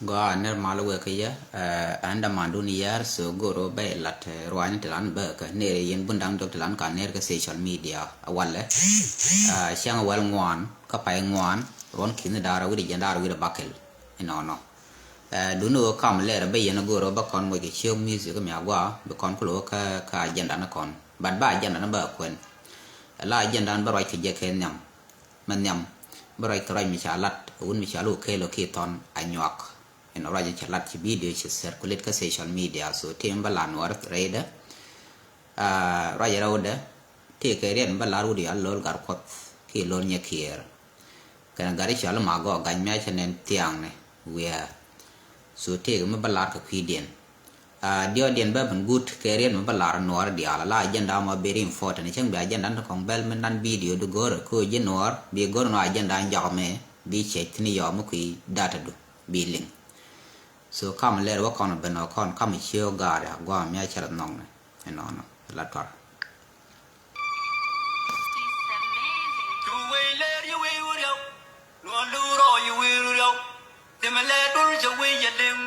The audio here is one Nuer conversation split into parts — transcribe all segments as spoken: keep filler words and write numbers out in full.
Gɔaa, nɛr mal wek kä yɛ, eh, ɛn dämandun yɛɛr, so go̱o̱r ɣöö bɛ lat, eh, ruaacni ti lan bäkä ner yɛn bun da̱ŋ diɔk ti lan ka ner kä social media a walɛ. Eh, cäŋ wäl ŋuan kä pay ŋuan, ruɔ̱n ki̱ni da̱r wi̱cdɛ jiɛn da̱r wi̱cdɛ bakɛl inɔnɔ. Eh, duŋni ɣöö kam lɛr bä yɛn go̱o̱r ɣöö bä kɔn moc kɛ ciök music mi agua bi kɔn kulɛ wä kä, kä agenda ni kɔn. But bä agenda ni bä kuɛn. La agenda ni bä ruac kɛ jɛ kɛ nhiam. Mɛ nhiam bä ruac kɛ ruac mi ca lat, wun mi ca lu kɛɛl ɔ ki thɔn a nyuak. Ɛn ruac in ca lat ci video ci circulate kä social media, so ti mi bä la nuɔr rɛydɛ. Ah, ruac rɛwdɛ ti kɛ riɛn bä lar wut yal lo̱l gar kuɔth ki lo̱l nyɛ kiɛɛr. Kɛn gari cɔl ma gɔɔ gac mɛ cɛ nɛn thiaŋni wiɛɛ. So tëëk mi bä lar kɛ kui̱diɛn. Ah, diɔɔdiɛn bä ben gut kɛ riɛn mi bä lar nuɔɔr diaal la agenda mɔ very important. Cäŋ bi agenda ni kɔŋ bɛl mi nan video di go̱o̱r ko ji̱ nuɔɔr bi go̱o̱r nɔ agenda jɔk mi bi cɛ thin yɔ mi kui̱ data du bi liŋ. So kam lɛr wä kɔn ben ɔ kɔn kam cio gaar ya guam ya cɛ rɛ nhɔŋni. Ɛnɔnɔ la tɔr. Cu wec lɛr yɛ wec wä riaw, nuɔn lurɔ yɛ wec wä riaw. Thimɛ lɛ dul cɛ wec yɛ liŋ,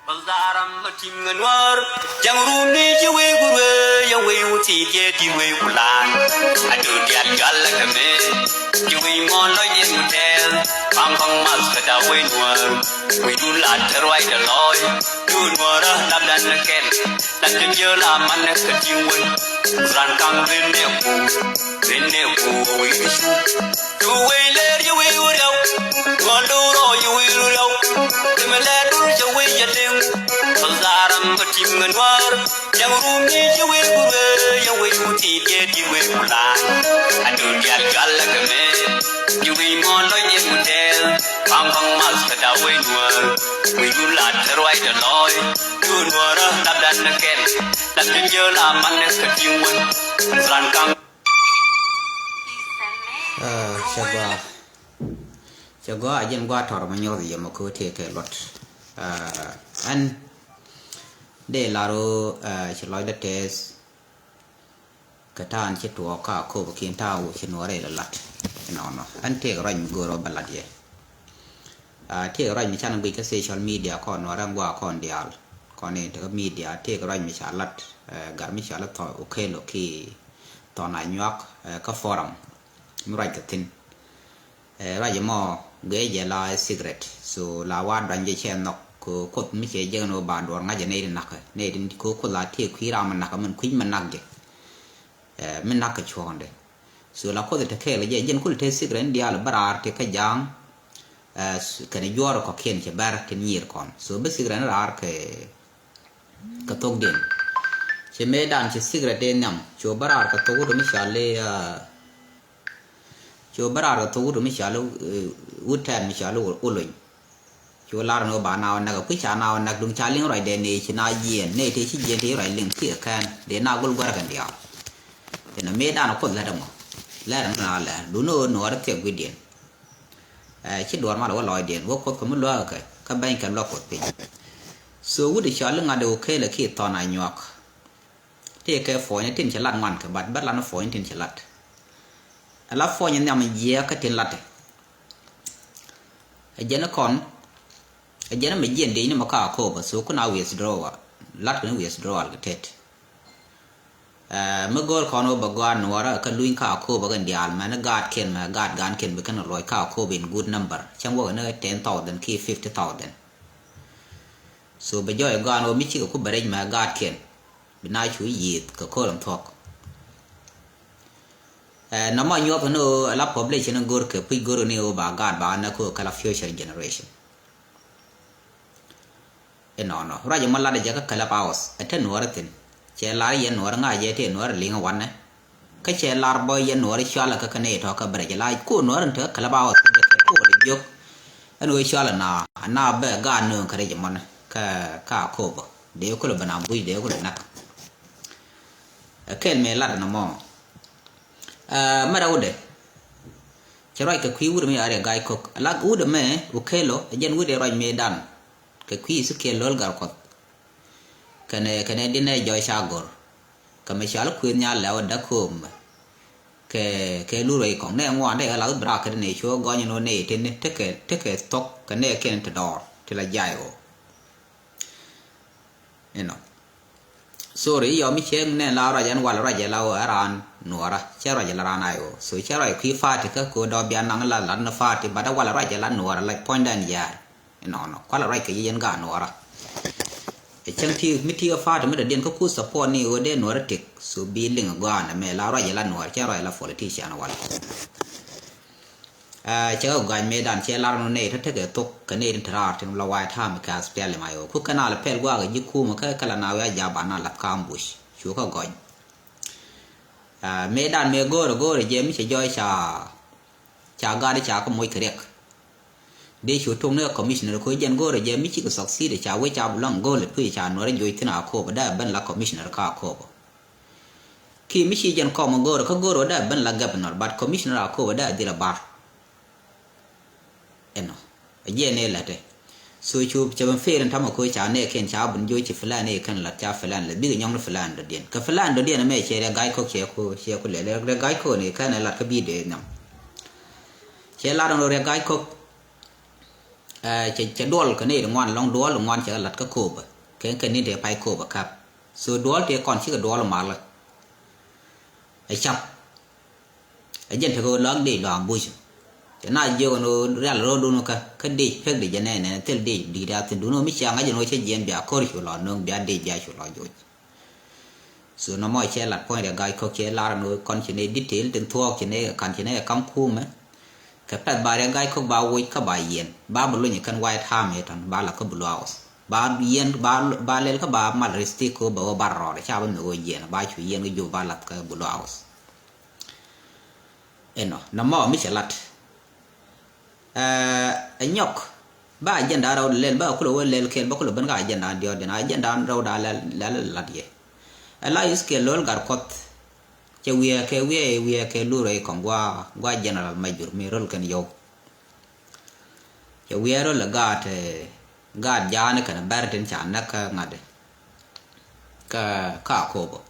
bä dharam bä tim ŋɛ nuäär. Cɛŋ rum ni cɛ wec wä ruee, yɛ wec wä thiec yɛ ti wec wä laan. A dul dial jal lɛ kɛ mɛ, cɛ wec mɔn lɔc yɛ wä tɛɛl. Paŋ paŋ math kɛ da wec nuäär, wec dul lat tɛ ruac tɛ lɔc. Dul nuäärä lap dan kɛl, lat kɛ jiö la man kɛ tim wec. Ran kaŋ rin nɛ ku, rin nɛ ku wec kɛ cu. Cu wec lɛr yɛ wec wä riaw, ŋuɔn do̱rɔ yɛ wec wä riaw. Thimɛ lɛ dul cɛ wec yɛ liŋ, bä dharam bä tim ŋɛ nuäär. Cɛŋ rum ni cɛ wec wä ruee, yɛ wec wä thiec yɛ ti wec wä laan. A dul dial jal lɛ kɛ mɛ, cɛ wec mɔn lɔc yɛ wä tɛɛl. Paŋ paŋ math kɛ da wec nuäär, wec dul lat tɛ ruac tɛ lɔc. Cu nuäärä lap dan kɛl, lat kɛ jiö la man kɛ tim wec. Ran kaŋ. Ah, cɛ gɔaa. Cɛ gɔaa a jɛn gɔaa tɔr ma nyɔth yɛ ma ko̱ tëë kɛ luɔt. Ah, ɛn dee lar ɣöö, ah, ci lɔcdä tɛth kɛ ta̱a̱n ci tuɔɔk ka ko̱p kiɛn ta̱a̱ wä ci nuɔɔr rɛy lɛ lat. Ɛnɔnɔ ɛn tëëk ruac mi go̱o̱r ɣöö bä lat yɛ. Ah, tëëk ruac mi can guic kä social media kɔn nuɔɔr ɛn gua̱a̱ kɔn diaal. Kɔn in tekä media tëëk ruac mi ca lat, eh, gar mi ca lat thɔ Okello ki thɔn a nyuak, eh, kä forum. Mi ruac kɛ thi̱n. Eh, ruac mɔ guiɛ jɛ la secret. So la wa duany jɛ cɛ nhɔk ko kuoth mi cɛ jek ni wä ba duɔr ŋa̱c jɛ nɛy ti nakä. Nɛy ti ko kuoth la tëë kui̱ ram mi nakä min kui̱ mi nak jɛ. Eh, mi nak kɛ cuɔ̱ɔ̱ŋdɛ. So la kuoth te kɛɛl jɛ jɛn kul te secret in diaal bä raar te kä ja̱a̱ŋ. Eh, s-, kɛn juɔr kɔkiɛn cɛ bɛr tin nyiir kɔn. So bä secret in raar kɛ, kɛ thok diɛn. Cɛ mëë dan cɛ secret in nhiam. Cɛ bä raar kɛ thok wut mi cɔal i, ah, cɛ bä raar kɛ thok wut mi cɔal i, eh, wut tɛn mi cɔal i Olony. Cu lar ni wä ba na wä näk, kui̱ ca na wä näk duŋ ca liŋ ruacdɛ ni ci na jiɛn, ni ti ci jiɛn ti ruac liŋ ti kɛn, dee na gul gua̱r kɛn diaal. Inɔ mëë dan kuoth lät ɛmɔ. Lɛr ni na lɛr, duŋ ni wä nuɔɔr thiɛk gui̱diɛn. Eh, ci duɔr mal wä lɔcdiɛn, wä kuoth kɛ mi luäk kɛ, kä bɛny kɛ luäk kuoth piny. So wut i̱ cɔal i̱ ŋa̱t i̱ wä kelɛ ki thɔn a nyuak. Tëëkɛ puɔ̱nyni tin cɛ lat ŋuan kɛ, but bä lan puɔ̱nyni tin cɛ lat. Ala puɔ̱nyni nhiam jiɛɛk kä tin latte. Ɛ jɛn kɔn, ɛ jɛn mɛ jiɛn dec ni mɛ ka Akobo, so kun a withdrawal, lat kɛ ni withdrawal kɛ tet. Ɛ, mi go̱o̱r kɔn wä bɛ gɔaa nuɔrä kä luny ka Akobo kɛn diaal mɛn gaat kiɛn mɛ gaat gaan kiɛn bi kɛn luɔc ka Akobo in good number. Cäŋ wä kɛ ni ten thousand ki fifty thousand. So bɛ jɔɔc gɔaa ni wä mi cikɛ ku bɛ rɛc mɛ gaat kiɛn. Bi na cu yiëëth kɛ ko̱r in thuɔ̱k. Ɛ, nɔmɔ nyuɔth ni ɣöö ala population in go̱r kɛ puc go̱r ni ɣöö ba gaat ba näk kä kɛ la future generation. Inɔnɔ ruac ɛmɔ lat jɛ kä Clubhouse ɛ te nuɔɔri thi̱n. Cɛ lar yɛn nuɔɔri ŋa̱c jɛ te nuɔɔri liŋ wanɛ. Kä cɛ lar bä yɛn nuɔɔri cualɛ kä kɛ nɛy tɔ̱ kä bɛ rɛc la ku nuɔɔri in te kä Clubhouse jɛ kɛ ku wä jiök. Ɛn ɣöö cualɛ na na bɛ gaat nööŋ kä rɛc ɛmɔnɛ kä kä Akobo. Dee kulɛ ben a buc dee kulɛ näk. Ɛ kɛl mëë lat ɛn ɛmɔ. Ɛ, mɛrɛ wudɛ. Cɛ ruac kɛ kui̱ wudɛ mi a rɛ ga̱a̱c kok. Ɛ la wudɛ mɛ Okello, ɛ jɛn wudɛ ruac mëë dan. Kɛ kui̱ Ezekiel Lol Gatkuɔth. Kɛnɛ, kɛnɛ dinɛ jɔc ca gor. Kɛ mɛ cɔal kuëth nyal lɛ wä dak koom mɛ. Kɛ, kɛ lurɛ ikɔŋ. Nɛ ŋuan dɛ kɛ la wut bi rak kɛ dinɛ cuɔ gɔny ni wä nɛ itini. Tekɛ, tekɛ thok kɛ nɛ kɛn ti dɔɔr. ti la jay ɣöö inɔ. Sorry, yɔ mi cieŋ nɛ la ruac ɛn wal ruac ɛ la ɣöö ɛ raan nuɔɔra, cɛ ruac ɛ la raan ay ɣöö. So cɛ ruac kui̱ party kä ko̱o̱t dɔ̱ bia naŋ la lat ni party, but ɛ wal ruac ɛ la nuɔɔra, like, puɔ̱nydɛ ɛn yaar. Inɔnɔ kual ruac kɛ yic ɛn gaat nuɔɔra. Ɛ cäŋ ti mi ti ɣä party mi dɔ̱diɛn kä kuth support ni ɣöö dee nuɔɔra tik. So bi liŋ ɛ gɔaa nɛmɛ la ruac ɛ la nuɔɔra, cɛ ruac ɛ la politician wal. Ɛ cɛ kɛ gɔ̱a̱c mëëdan cɛ lar nɔ nɛy tä tekɛ thok kɛ nɛy tin te raar tin la White Army kɛ SPLM-IO. Ku kɛn a la pɛl guakä ji̱ kumä kä kɛ la na wi̱i̱ a ja̱a̱p an a lath kä ambush. Cu kä gɔ̱ny. Ɛ mëëdan mëë go̱o̱rä go̱o̱rä jɛ mi cɛ jɔɔc ca, ca gat ca kä moc kɛ riɛk. Dee cu tuŋ ni kɛ commissioner kɛ jɛn go̱o̱rä jɛ mi cikɛ succeed ca wec ca bi lɔ̱ŋ go̱o̱lɛ puc ca nuɔrä joc thi̱n a Akobo dee ben la commissioner kä Akobo. Ki mi ci jɛn kɔm go̱o̱rä kä go̱o̱rä dee ben la governor, but commissioner a Akobo dee dhil a bar. Ɛnɔ. A jiɛn ɛ lätɛ. So cu cɛ ben fail in tamɛ ko ca nɛ kɛn ca ben joc ci plan ɛ kɛn lat ca plan lɛ bikɛ nyɔŋ ni plan dɔ̱diɛn. Kɛ plan dɔ̱diɛn mɛ cɛ rɛ ga̱c kɔk cɛ ko cɛ ko lɛ rɛ ga̱c kɔk ni kɛn ɛ lat kä bi dee nyam. Cɛ lat in rɛ ga̱c kɔk. Ɛ cɛ cɛ duɔl kɛ ni ri ŋuan lɔŋ duɔl ŋuan cɛ lat kä Akobo. Kɛn kɛn ni tɛ pay Akobo kap. So duɔl tëë kɔn cikɛ duɔl malä. Ɛ cap. Ɛ jɛn tekɛ ɣöö lɔak dec lɔak buc. Cɛ na jiök ɛn ɣöö rial ro̱o̱dun kä kä dec pek dec jɛ nɛn nɛn thil dec di̱i̱t a thi̱n dun ɣöö mi cia ŋa̱c ɛn ɣöö cä jiɛn bia ko̱r cu lɔ nöŋ bia dec bia cu lɔ joc. So nɔmɔ cɛ lat puɔ̱ny rɛ ga̱c kɔk cɛ lar ɛn ɣöö kɔn ci nɛ detail tin thuɔɔk ci nɛ kan ci nɛ kam kumɛ. Kɛ pɛth ba rɛ ga̱c kɔk ba woc kä ba yiɛn ba bi luny kɛn White Army tɔn ba la kä Blue House ba yiɛn ba ba lɛl kä ba mal ristik kɛ ɣöö bɛ wä bar rɔɔdɛ ca bä mi ɣöö yiɛn ba cu yiɛn kä Jubɛ ba lath kä Blue House. Inɔ nɔmɔ mi cɛ lat. Ɛ nyɔk ba agenda rɛw lɛl ba kulɛ wä lɛl kɛl ba kulɛ ben ka agenda diɔt diɛn agenda rɛw da lɛl lɛl lat yɛ. Ɛ la is kɛl lo̱l gat kuɔth. Cɛ wiɛ kɛ wiɛ wiɛ kɛ lurɛ kɔŋ gua gua general major mi rol kɛn yɔw. Cɛ wiɛɛr rɔ lɛ gaat, eh, gaat jaani kɛn bɛr tin ca näk kä ŋa̱t. Kä, kä Akobo.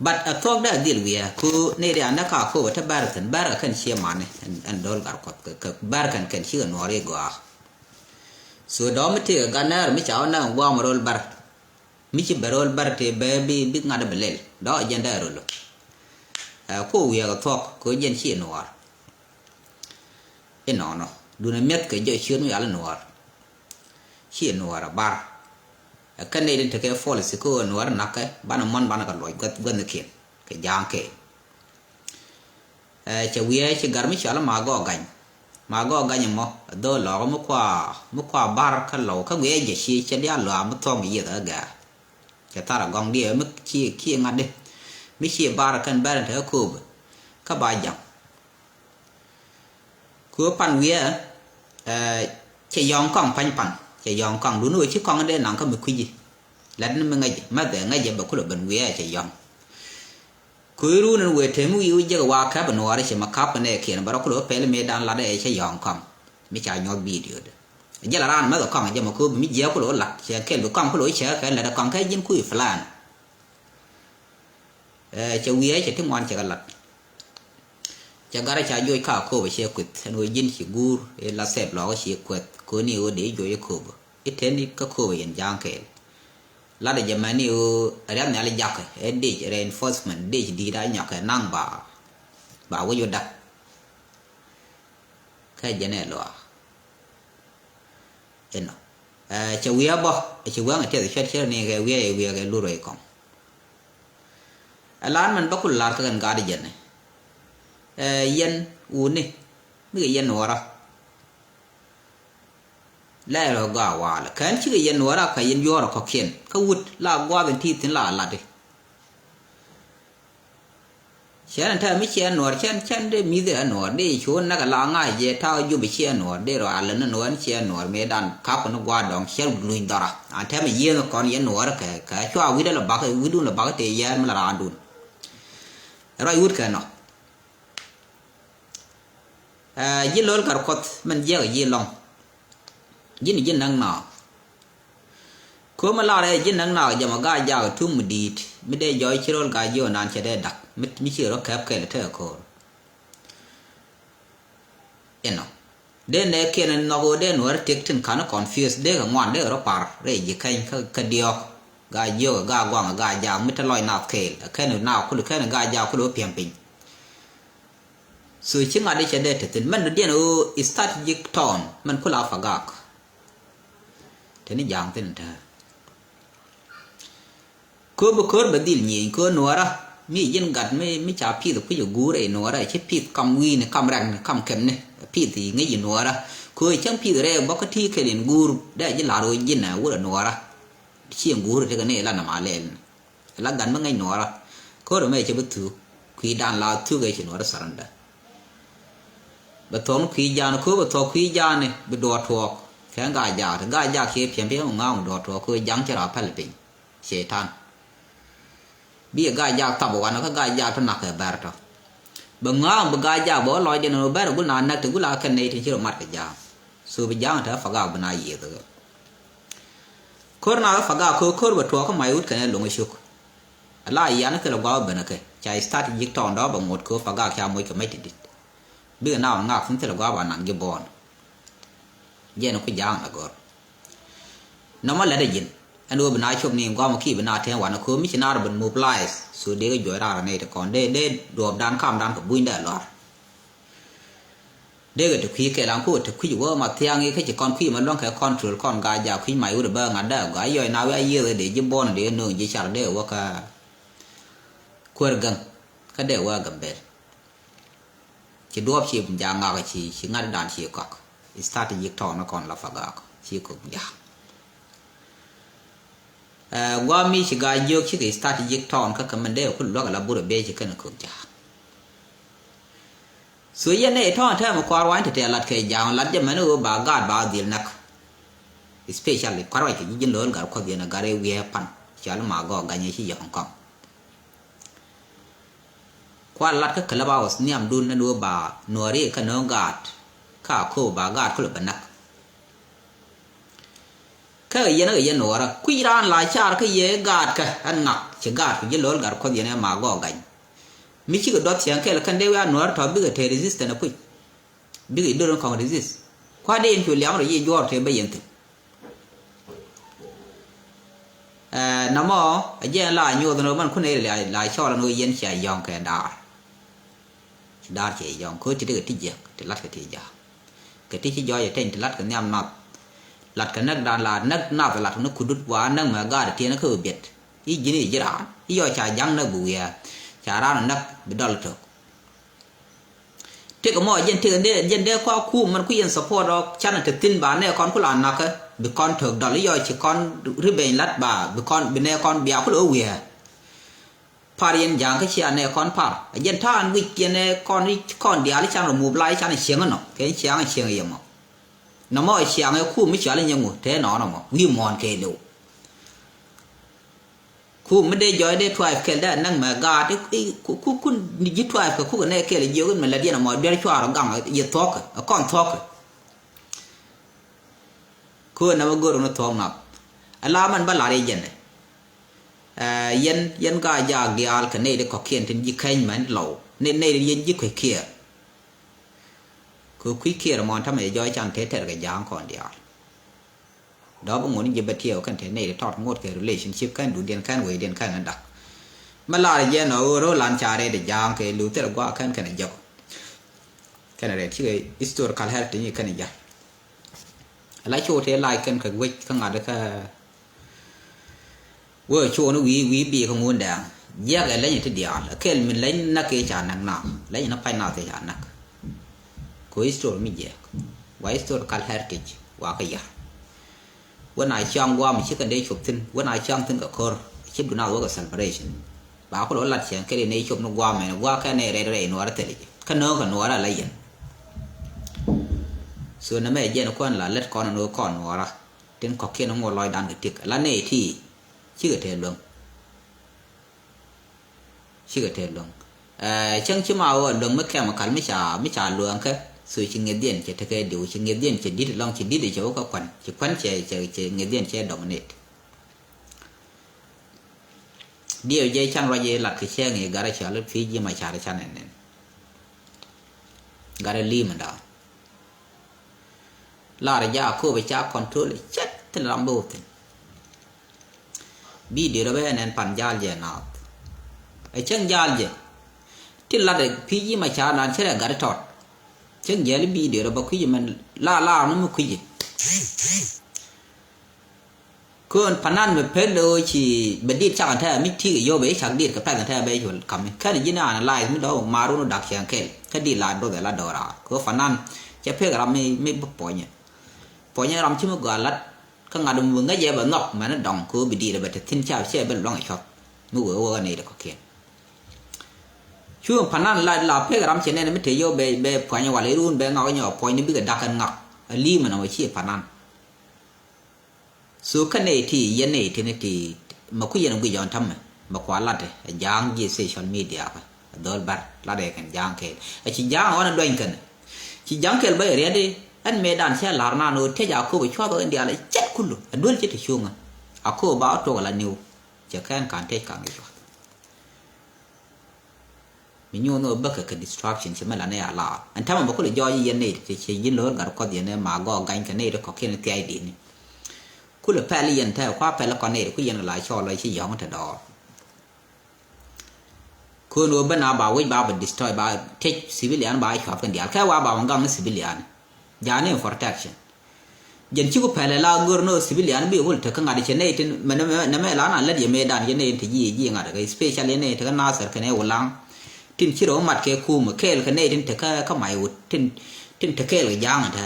But a thuɔ̱k dee a dhil wiɛɛr ku ni ria näk kä Akobo te bɛr thin bɛr kɛ kɛn cie mani ɛn, ɛn do̱l gat kuɔth kɛ, kɛ bɛr kɛn kɛn cikɛ nuɔɔr i̱ gɔaa. So dɔ̱ mi tëëk ɛ gat nɛɛr mi ca wä näk ɛn gua̱a̱m ro̱l bɛr. Mi ci bɛ ro̱l bɛr tëë bɛ bi, bi ŋa̱t bɛ lɛl dɔ̱ a jɛn dee ro̱l. Ɛ, ko wiɛɛk ɛ thuɔ̱k ko jɛn ci nuɔɔr. Inɔnɔ dunɛ mi̱eth kɛ jɛ ciöt mi yal nuɔɔr. Ci nuɔɔr a bar. Ɛ kɛn nɛy tin tekɛ policy kä ɣöö nuɔɔr nakä banɛ muɔ̱n banɛ kɛ luɔc gua̱th gua̱thnikiɛn kɛ ja̱a̱ŋ kɛ. Ɛ cɛ wiee ci gar mi cɔal ma gɔɔ gany. Ma gɔɔ gany mɔ ɛ dho̱o̱ lɔɔk mi kua mi kua bar kä lɔw kä guiɛ jɛ ci cɛ diaal lɔaa mi thuɔ̱k mi yieth ɛ gɛ̈ɛ̈r. Cɛ thar a gɔŋ diɛ mi ci ci ŋa̱t di mi ci bar kɛn bɛr in te kä kööbä kä ba jaŋ. Ku pan wiɛ, ɛ, cɛ yɔ̱ŋ kɔŋ pa̱ny pan, cɛ yɔ̱ŋ kɔŋ duni wee ci kɔŋ dee naŋ kä mi kui̱ci. Lat ni mi ŋäc, ma dhɛ ŋäc jɛ bɛ kulɛ ben wiɛ cɛ yɔ̱ŋ. Ku iruun in wee temi wi̱i̱ wi̱i̱ jek wa käp in nuɔɔri ci ma kap in ɛ kiɛn bɛ rɔ kulɛ wä pɛl mi dan lat ɛ cɛ yɔ̱ŋ kɔŋ. Mi ca nyuɔth bidio de. Jɛ la raan mɛth kɔŋ jɛ ma kööb mi jiɛ kulɛ wä lat, cɛ kɛl bi kɔŋ kulɛ wä cɛ kɛ lat kɔŋ kɛ ji̱n kui̱ plan. Ɛ, cɛ wiee cɛ ti ŋuan cɛ kɛ lat. Cɛ garɛ ca juɔc ka kööbä cɛ kueth ɛn ɣöö ji̱n ci guur i̱ la thɛp lɔɔkä ci kueth kööni ɣöö dee juɔc i̱ kööbä i̱ teni kä kööbä yɛn ja̱a̱ŋ kɛɛl. Lat ɛ jɛ mɛni ɣöö riath nhial jakä ɛ dec reinforcement dec di̱i̱t a nyɔkɛ naŋ ba ba wec wä dak. Kä jɛn ɛ luaak. Inɔ. Ɛ, cɛ wi̱i̱ a bɔ, cɛ wi̱i̱ a ŋɛ tiɛth cuɛt cɛ ni kɛ wi̱i̱ a wi̱i̱ a kɛ lur rɛy kɔŋ. Ɛ lar mɛn bä kul lar kä kɛn gaat jɛn ni. Ɛ, yɛn wuni mi kɛ yɛn nuɔra. Lɛ rɔ gɔaa walɛ kɛn cikɛ yɛn nuɔra kɛ yɛn yuɔrɔ kɔkiɛn kä wut la guath in ti thin la lati. Cɛn tɛ mi ciɛ nuɔr cɛn cɛn de mi̱th ɛ nuɔr de cu näk la ŋa̱c jɛ ta̱a̱ jop ciɛ nuɔr de rɔ alɛ ni nuɔr ciɛ nuɔr mëë dan kap ni gua̱a̱r dɔ̱ŋ cɛn luny dhɔra. An tɛ mi yiëëŋ kɔn yɛ nuɔr kɛ kɛ cua wi̱dɛ lɛ bak wi̱dun lɛ bak tëë yɛɛr mi lɛ raandun. Rɔy wut kɛ nɔ. Ɛ, ji̱ lo̱l gat kuɔth min jiɛk ji̱ lɔŋ. Ji̱n ji̱ näk naath. Kömɛ lar ɛ ji̱ näk naath jɛ mɔ gaa jaak tum mi di̱i̱t mi dee jɔɔc ci ro̱l gaa ji̱ ɣän naan cɛ dee dak mi, mi ci rɔ kɛp kɛl tekɛ ko̱o̱r. Inɔ. Dee nɛ kiɛn in nhɔk ɣöö dee nuäär tiek tin ka̱n confuse dee kɛ ŋuan dee kɛ rɔ par rɛy ji̱ kɛny kä, kä diɔ̱ɔ̱k. Gaa jiök gaa guaŋ gaa jaak mi te lɔc nath kɛɛl ɛ kɛn in naath kul kɛn in gaa jaak kul ɣöö piɛm piny. So ci ŋa̱t i̱ cɛ dee te thi̱n mɛn diɛn ɣöö strategic tone mɛn kul a Pagak. Teni ja̱a̱ŋ thi̱n te. Kööb bi köör bɛ dhil nyieny köör nuɔɔrä mi ji̱n gat mi, mi ca pith kui̱c ɛ guur ɛ nuɔɔrä ci pith kam wi̱i̱ni kam rɛkni kam kɛmni pith i̱ ŋäc i̱ nuɔɔrä. Köör cäŋ pith rɛɛ bä kä ti kɛl in guur dee ji̱ la̱r ɣöö ji̱n ɛ wur ɛ nuɔɔrä. Ci ɛn guur tekɛ ni ila nɛma lɛl ni ila gat mi ŋäc nuɔɔrä. Köör ɛmɛ cɛ bi thuk kui̱dan la thuk ɛ ci nuɔɔrä tharanda. Bɛ thuɔ̱k ni kui̱ ja̱a̱ni kööb bɛ thuɔ̱k kui̱ ja̱a̱ni bi duɔɔr tuɔɔk. Kɛ gaa jaak ti gaa jaak kiɛ piɛm piɛm ŋa̱a̱ŋ duɔɔr tuɔɔk köö ja̱a̱ŋ cɛ rɔ päl piny. Cɛy-tan. Bi gaa jaak thap wanɔ kä gaa jaak ti nak kɛ bɛr tɔ. Bɛ ŋa̱a̱ŋ bi gaa jaak bɛ wä lɔcdiɛn ɛ bɛr gul na näk ti gul a kɛn nɛy tin ci rɔ mat kɛ ja̱a̱ŋ. So bi ja̱a̱ŋ te Pagak bi na yiëth kɛ. Ko̱r na Pagak köö ko̱r bɛ tuɔɔk kä mac wut kɛn ɛ lo̱ŋ cuk. Ala yan thilɛ gua̱a̱k ben kɛ ca strategic tone dɔ̱ bɛ ŋot kɛ Pagak ca moc kɛ mec ti dit. Bikɛ na ŋak thin thilɛ gua̱a̱k ba naŋ ji̱ bɔɔn. Jɛn ku ja̱a̱ŋ la gɔ̱r. Nɔmɔ lɛt ɛ ji̱n ɛn ɣöö bi na cop ni gua̱a̱k mɔ kiɛ bi na tɛn wanɛ köö mi ci naar ben mobilize so dee kɛ juɔc raar anɛy ti kɔn dee dee duɔɔpdan kamdan kɛ buny dee lɔr. Dee kɛ ti kui̱ kɛl an ku ti kui̱ wä ma thiaŋ i̱ kä ci kɔn kui̱ ma luäŋ kɛ control kɔn gaa jaak kui̱ mac wut bä ŋa̱t dee gaa yɔc na wi̱i̱ a yiëth dee ji̱ bɔn dee no̱o̱ŋ ji̱ car dee wä kä kuäär gäŋ kä dee wä Gambel. Ci duɔ̱ɔ̱p ci jaak ŋak ci ci ŋa̱t dan ci kɔk. Strategic tone kɔn la Pagak ci kɔk jaak. Ɛ gua̱a̱ mi ci gaa jiök cikɛ strategic tone kä kɛ mɛn dee ku luäk ala burɛ bee ci kɛn kɔk jaak. So yɛn nɛ tɔ̱ɔ̱n tɛmɛ kua̱r wany tɛtɛ lat kɛ ja̱a̱ŋ lat jɛ mɛn ɣöö ba gaat ba dhil näk. Especially kua̱r wany kɛ ji̱ ji̱n lo̱l gat kuɔth yɛn a gat rɛy wiee pan cɔal ma gɔɔk gany ci yɔ̱ŋ kɔŋ. Kua̱r lat kä Clubhouse nhiamdun ɛn ɣöö ba nuɔ̱ɔ̱ri kä no̱o̱ŋ gaat ka ko̱o̱p ba gaat kulɛ bɛ näk. Kä yɛn kä yɛn nuɔɔrä kui̱ raan la car kä yɛ gaat kä ɛn ŋak ci gaat ku ji̱ lo̱l gat kuɔth yɛn ɛ ma gɔɔk gany. Mi cikɛ duɔth cieŋ kɛl kɛn dee wiaa nuɔɔrä tɔ̱ bikɛ te resistance kui̱. Bikɛ i̱ dor in kɔŋ resist. Kua̱r dee in cu liam rɔ yi juɔɔr te bä yɛn thi̱n. Ɛ namɔ a jiɛn la nyuɔth ni man kun ɛ la cɔl ni yɛn cia yɔŋ kɛ daar. Daar cɛ yɔŋ ko ti ti kɛ ti jiɛk ti lat kɛ ti ja̱a̱k. Kɛ ti ci jɔɔc ɛ teny ti lat kɛ nhiam nath. Lat kɛ näk daan la näk nath lat ni kudut wa näk mɛ gaat tiɛn kä biɛt. I̱ ji̱n i̱ ji̱ raan i̱ yɔ ca ja̱ŋ näk bi wiaa ca raan näk bi dɔl tok. Tëk mɔ jɛn tëk jɛn dee kɔa kum man ku yɛn support ɔ canɛ te thin ba nɛ kɔn ku la nakä bi kɔn tok dɔl i̱ yɔ ci kɔn revenge lat ba bi kɔn bi nɛ kɔn bia ku lo wiaa. Par yɛn ja̱a̱ŋ kä cia nɛ kɔn par a jɛn ta̱a̱n wi̱c yɛn ɛ kɔn i̱ kɔn diaal i̱ can rɔ mop la i̱ can i̱ cieŋ inɔ kɛ i̱ ciaŋ i̱ cieŋ yɛ mɔ. Nɔmɔ i̱ ciaŋ ɛ kum i̱ cual i̱ nyɛ ŋu tëë nɔɔnɔ mɔ wi̱i̱ muɔ̱ɔ̱n kɛ liw. Kum mi dee jɔɔc dee tuaip kɛl dee a näk mɛ gaat i̱ ku ku kun ji̱ tuaip kɛ kukɛ nɛ kɛl i̱ jiök in mɛ lät yɛn ɛmɔ duer cuaar ɔ gaŋ yɛ thuɔ̱k ɛ kɔn thuɔ̱k ɛ. Köön na bä go̱r ni thuɔ̱k nath. Ala mɛn bä lar yɛ jɛn ɛ. Ɛ yɛn yɛn ka jaak diaal kɛ nɛy di kɔ̱kiɛn tin ji̱ kɛny mɛn lɔw ni nɛy di yɛn ji̱ kuec kiɛɛr. Kɛ kui̱ kiɛɛr mɔn tamɛ jɔɔc can te tɛr kɛ ja̱a̱ŋ kɔn diaal. Dɔ̱p ŋun ji̱ bɛ tiɛɛw kɛn te nɛy di tɔt ŋot kɛ relationship kɛn duŋdiɛn kɛn wecdiɛn kɛn ni dak. Mɛ lar jɛn ɔ ɣöö ro̱o̱ lan ca rɛɛt ja̱a̱ŋ kɛ li̱w thil gua̱a̱k kɛn kɛn jɔk. Kɛn rɛɛt cikɛ historical heritage kɛn ja̱. Ala cu te lac kɛn kɛ wec kä ŋa̱t kä wee cu ni wi̱i̱ wi̱i̱ bi̱i̱ kä ŋun dɛɛŋ. Jiɛk ɛ leny ti diaal ɛ kɛl min leny näk kɛ ca näk nath leny ni pa̱ny nath kɛ ca näk. Kɛ history mi jiɛk wa historical heritage wa kä yar. Wä na ciaŋ guam ci kɛn dee cop thin wä na ciaŋ thin kɛ kor ci du nath wä kɛ celebration. Ba ku lɔ lat ciaŋ kɛn dee cop ni guam mɛn guam kɛn dee rɛd rɛy nuɔrä thil ji̱ kä nööŋ kɛ nuɔrä ala yɛn. So nɛ mɛ jɛn kuan la lɛt kɔn ni kɔn nuɔrä tin kɔ̱kiɛn ŋuɔ lɔcdan kɛ tik la nɛ ti. Cikɛ tɛɛ luäŋ. Cikɛ tɛɛ luäŋ. Cäŋ ci ma wä luäŋ mi chemical mi ca mi ca luäŋ kä. So ci ŋi̱ethiɛn cɛ tekɛ diw ci ŋi̱ethiɛn cɛ di̱t lɔŋ ci di̱t cɛ wä kä kuan ci kuan cɛ cɛ cɛ ŋi̱ethiɛn cɛ dominate. Diɛw jɛ can ruac ilat kɛ cɛŋ i̱ gat a cɔal i̱ pi̱i̱ ji̱ ma car can ɛn ɛn. Gat a li̱i̱m ɛn da̱a̱n. Lar ja Akobo ca control cɛt thil ram bi wä thin. Video rɔ bɛ nɛn pan jal jɛ naath. Ɛ cäŋ jal jɛ. Ti lat ɛ pi̱i̱ ji̱ ma ca naan cɛ rɛ gat tɔt. Cäŋ jɛl video rɔ bä kui̱c mɛn la lar ni mi kui̱c. Köön panan mi pel lo̱o̱ ci bɛ dit cak an tɛɛ mi ti̱i̱ kɛ yio̱w bɛ cak dit kɛ pɛth an tɛɛ bɛ col kami kɛn ji̱n analyze mi dɔ̱ marun dak cɛn kɛl kä dit la doth ɛ la do̱ra kö panan cɛ pek ram mi mi bi puɔnyɛ. Puɔnyɛ ram ci mi gɔaa lat kä ŋa̱t mi bi ŋäc ɛ bɛ nhɔk mɛn dɔŋ kö bi dit ɛ bɛ te thi̱n ca cɛ bɛ luaŋ ɛ cuɔth mi wee wee kä nɛy ti kɔ̱kiɛn. Cu panan la la pek ram cɛ nɛn mi te yio̱w bɛ bɛ puɔnyɛ wala irun bɛ ŋak nyɔ puɔnyni bikɛ dak kɛn ŋak. A li̱i̱ mɛn ɔ ci panan. So kä nɛy ti yɛn nɛy ti ni ti mɛ ku yɛn guic ɔn ta̱mɛ mɛ kua lat ɛ ja̱a̱ŋ ji̱ social media kɛ ɛ dhol bär lat ɛ kɛn ja̱a̱ŋ kɛɛl ɛ ci ja̱a̱ŋ ɔn ɛ duany kɛn. Ci ja̱a̱ŋ kɛɛl bä yɛ riɛt i̱ ɛn mëë dan cɛ la̱r nan ɣöö tec Akobo cuath ɣän diaal ɛ cɛt kulu ɛ duel ci ti cuŋä. Akobo ba ɣä tuɔk ɛ la niw cɛ kɛn ka̱n tec ka̱n kɛ cuath. Mi nyuun ɣä bäkɛ kɛ distraction ci mɛ la nɛ a la ɛn tämɛ bä kulɛ jɔɔc yɛn nɛy ti ci ji̱n lo̱r gat kuɔth yɛn ɛ ma gɔɔk gany kɛ nɛy ti kɔ̱kiɛn thia̱a̱cdini. Kulɛ pɛl yɛn tɛɛ kua pɛl kɔn nɛy ti ku yɛn kɛ la cɔɔl lɔ ci yɔ̱ŋ te dɔɔr. Köön ɣöö ben a ba wec ba bɛ destroy ba tec civilian ba cuap kɛn diaal kɛ wa ba wä gaŋ ni civilian. Ja̱a̱n ni protection. Jɛn ci ku pɛlɛ la gör ni civilian bi wul tek kä ŋa̱t cɛ nɛy tin mɛ nɛmɛ la na lät yɛ mëë dan cɛ nɛy tin te ji̱ ji̱ ŋa̱t kɛ special yɛ nɛy tek kä Nasir kɛnɛ Wulaŋ. Tin ci rɛ wä mat kɛ kumɛ kɛɛl kɛ nɛy tin tek kä kä may wut tin tin te kɛɛl kɛ ja̱a̱ŋ tɛ.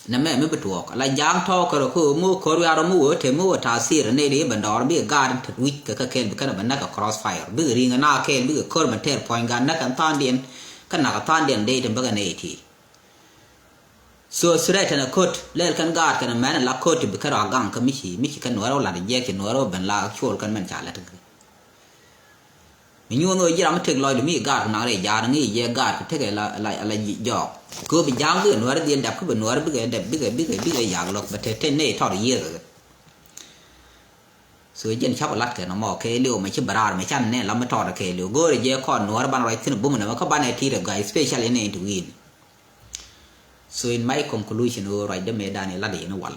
Nɛ mɛ mi bi tuɔɔk la ja̱a̱ŋ tɔɔk kärɛ kä ɣöö mi wä ko̱r wiarä mi wä te mi wä ta̱a̱ thir nɛy ri ben dɔɔr bikɛ gaat in te wi̱c kɛ kä kɛɛl bi kɛn bɛ näk kɛ cross fire bikɛ ri̱ŋ na kɛɛl bikɛ ko̱r ben tɛɛr puɔ̱ny gaat näk kɛn tha̱a̱ŋdiɛn. Kä nak kɛ tha̱a̱ŋdiɛn dee tin bäkɛ nɛy ti. So threat ɛn ɛ ko̱t lɛl kɛn gaat kɛn mɛn ɛ la ko̱t ti bi kɛn rɔ a gaŋ kä mi ci mi ci kɛn nuɛɛr wä lat jiɛk ci nuɛɛr wä ben la cuɔl kɛn mɛn ca lät kɛ. Mi nyuɔn ɣöö ji̱ ram mi tek lɔcdu mi gaat ku naŋ rɛy ja̱a̱r ŋi̱i̱c jɛ gaat ku tekɛ la la la jɔɔk. Kɛ ɣöö bi ja̱a̱ŋ bikɛ nuäär dhil dɛp kä bi nuäär bikɛ dɛp bikɛ bikɛ bikɛ yak lɔk bɛ te te nɛy tɔt yiëër kɛ. So jɛn cak lat kɛ nɔmɔ kɛ liw mɛ ci bɛ raar mɛ can nɛ lam mi tɔt kɛ liw go̱o̱rɛ jɛ kɔn nuäär ban ruac thi̱n bum nɛmɛ kä banɛ ti̱i̱t ɛ ga̱a̱c special in nɛy ti wi̱i̱n. So in my conclusion ɣöö ruacdä mëë dan ilat in wal.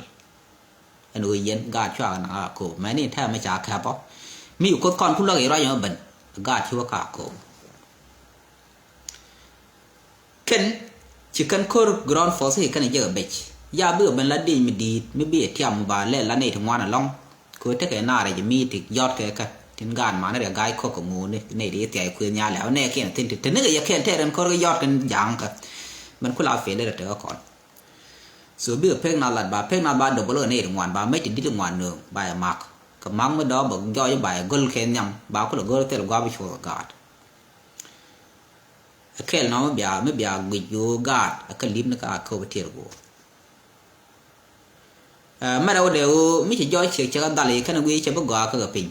Ɛn ɣöö yɛn gaat cua kɛ naŋ a ko̱o̱p mɛni tɛmɛ ca kɛp ɔ mi kuoth kɔn ku luäk i̱ ruac ɛmɛ ben. Gaat ci wä ka ko̱o̱p. Kɛn ci kɛn ko̱r ground force i̱ kɛn jek a bec. Ya bikɛ ben la dic mi di̱i̱t mi bi ɛ tiam ba lɛ la nɛy ti ŋuan alɔŋ. Kɛ ɣöö tekɛ naar rɛc mi ti jɔt kɛ kɛ tin gaat man rɛ ga̱a̱c kɔk kɛ ŋuuni nɛy ti thiac kuëë nhial ɛ ɣän nɛ kiɛn thin ti te nikɛ yɛ kɛn tɛɛr ɛn ko̱r kɛ jɔt kɛn ja̱a̱ŋ kɛ. Mɛn ku la fail rɛ tekɛ kɔn. So bikɛ pek na lat ba pek na ba double kɛ nɛy ti ŋuan ba mec ti di̱t ti ŋuan nööŋ ba yɛ mak kɛ mak mi dɔ̱ɔ̱k bɛ jɔɔc ba yɛ go̱l kɛ nhiam ba kulɛ go̱l thil gua̱a̱p cuɔth kɛ gaat. Ɛ kɛl nɔ mi bia mi bia guic ɣöö gaat ɛ kä li̱p ni ka kä bi tiɛɛr ɣöö. Ɛ mɛrɛ wä dee ɣöö mi ci jɔɔc ciek ciek a dhal i̱ kɛn guic cɛ bi gɔaa kä kɛ piny.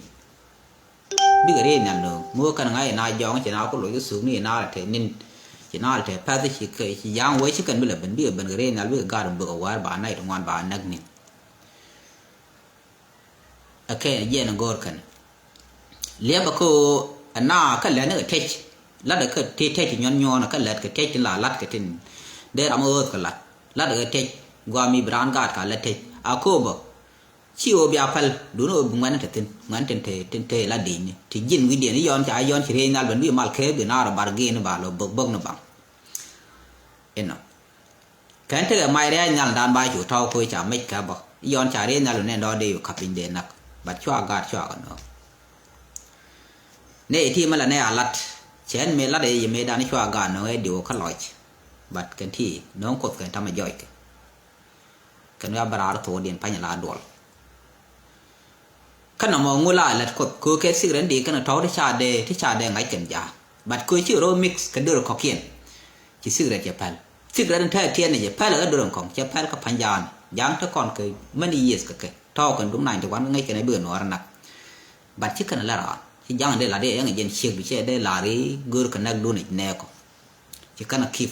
Bikɛ rɛy nhial nööŋ mi wä kɛn ŋa̱c ina jɔɔŋ ci na ku loc kä thuk ni ina lɛ te nin ci na lɛ te pɛth ci kɛ ci ja̱a̱ŋ wee ci kɛn bi lɛ ben bikɛ ben kɛ rɛy nhial bikɛ gaat bikɛ wäär ba nac ti ŋuan ba näk ni̱n. Ɛ kɛ jiɛn go̱o̱r kɛn liɛpɛ kä ɣöö ɛna kä lɛt ni kɛ tec. Lat ɛ kä ti tec ti nyuɔn nyuɔn ɛ kä lɛt kɛ tec tin la lat kɛ tin dee ram ɣööth kɛ lat. Lat ɛ kɛ tec guam i̱ bi raan gaat ka lɛt tec a kööbä. Ci ɣöö bia päl duundɛ ɣöö bi ŋuɛ̈tni te thi̱n ŋuɛ̈tni tin te tin te la di̱i̱cni ti ji̱n wi̱cdiɛn i̱ yɔn ca yɔn ci riey nhial ben bi mal kee bi naar bar gi̱i̱ni ba lɔ bök bök ni baŋ. Inɔ kɛn tekɛ mac ria̱a̱c nhial dan ba cu tɔ̱w koc ca mec kɛ bä i̱ yɔn ca riey nhial wä nɛn dɔ̱ dee yu ka̱p piny dee näk. But cua gaat cua kɛ nööŋ. Nɛ iti mi la nɛ a lat cɛ ɛn mëë lat ɛ yɛ mëë dan cua gaat nööŋ ɛ diw kä lɔc. But kɛn ti nööŋ kuoth kɛn tamɛ jɔc kɛ. Kɛn wi̱i̱ a bä raar thokdiɛn pa̱ny la duɔl. Kä nɔmɔ ŋu la lät kuoth köö kɛ thik rɛn di kɛn tɔ̱w ti ca dee ti ca dee ŋa̱c kɛn ja̱a̱k. But köö ci rɔ mix kɛ dör kɔ̱kiɛn. Ci thik rɛn cɛ päl thik rɛn tɛ̈ tiɛn ni cɛ päl kɛ dör kɔ̱ŋ cɛ päl kɛ pa̱ny ja̱a̱n ja̱a̱ŋ te kɔn kɛ many years kɛ kɛ tɔ̱w kɛn duŋ nany ti wan kɛ ŋäc kɛn ɛ bikɛ nuɔɔr näk. But ci kɛn lɛ raar ci ja̱a̱ŋ dee la dee ɛŋ jɛn ciek bi cɛ dee la̱r i̱ gör kɛ näk duun nɛɛkɔ. Ci kɛn a kip.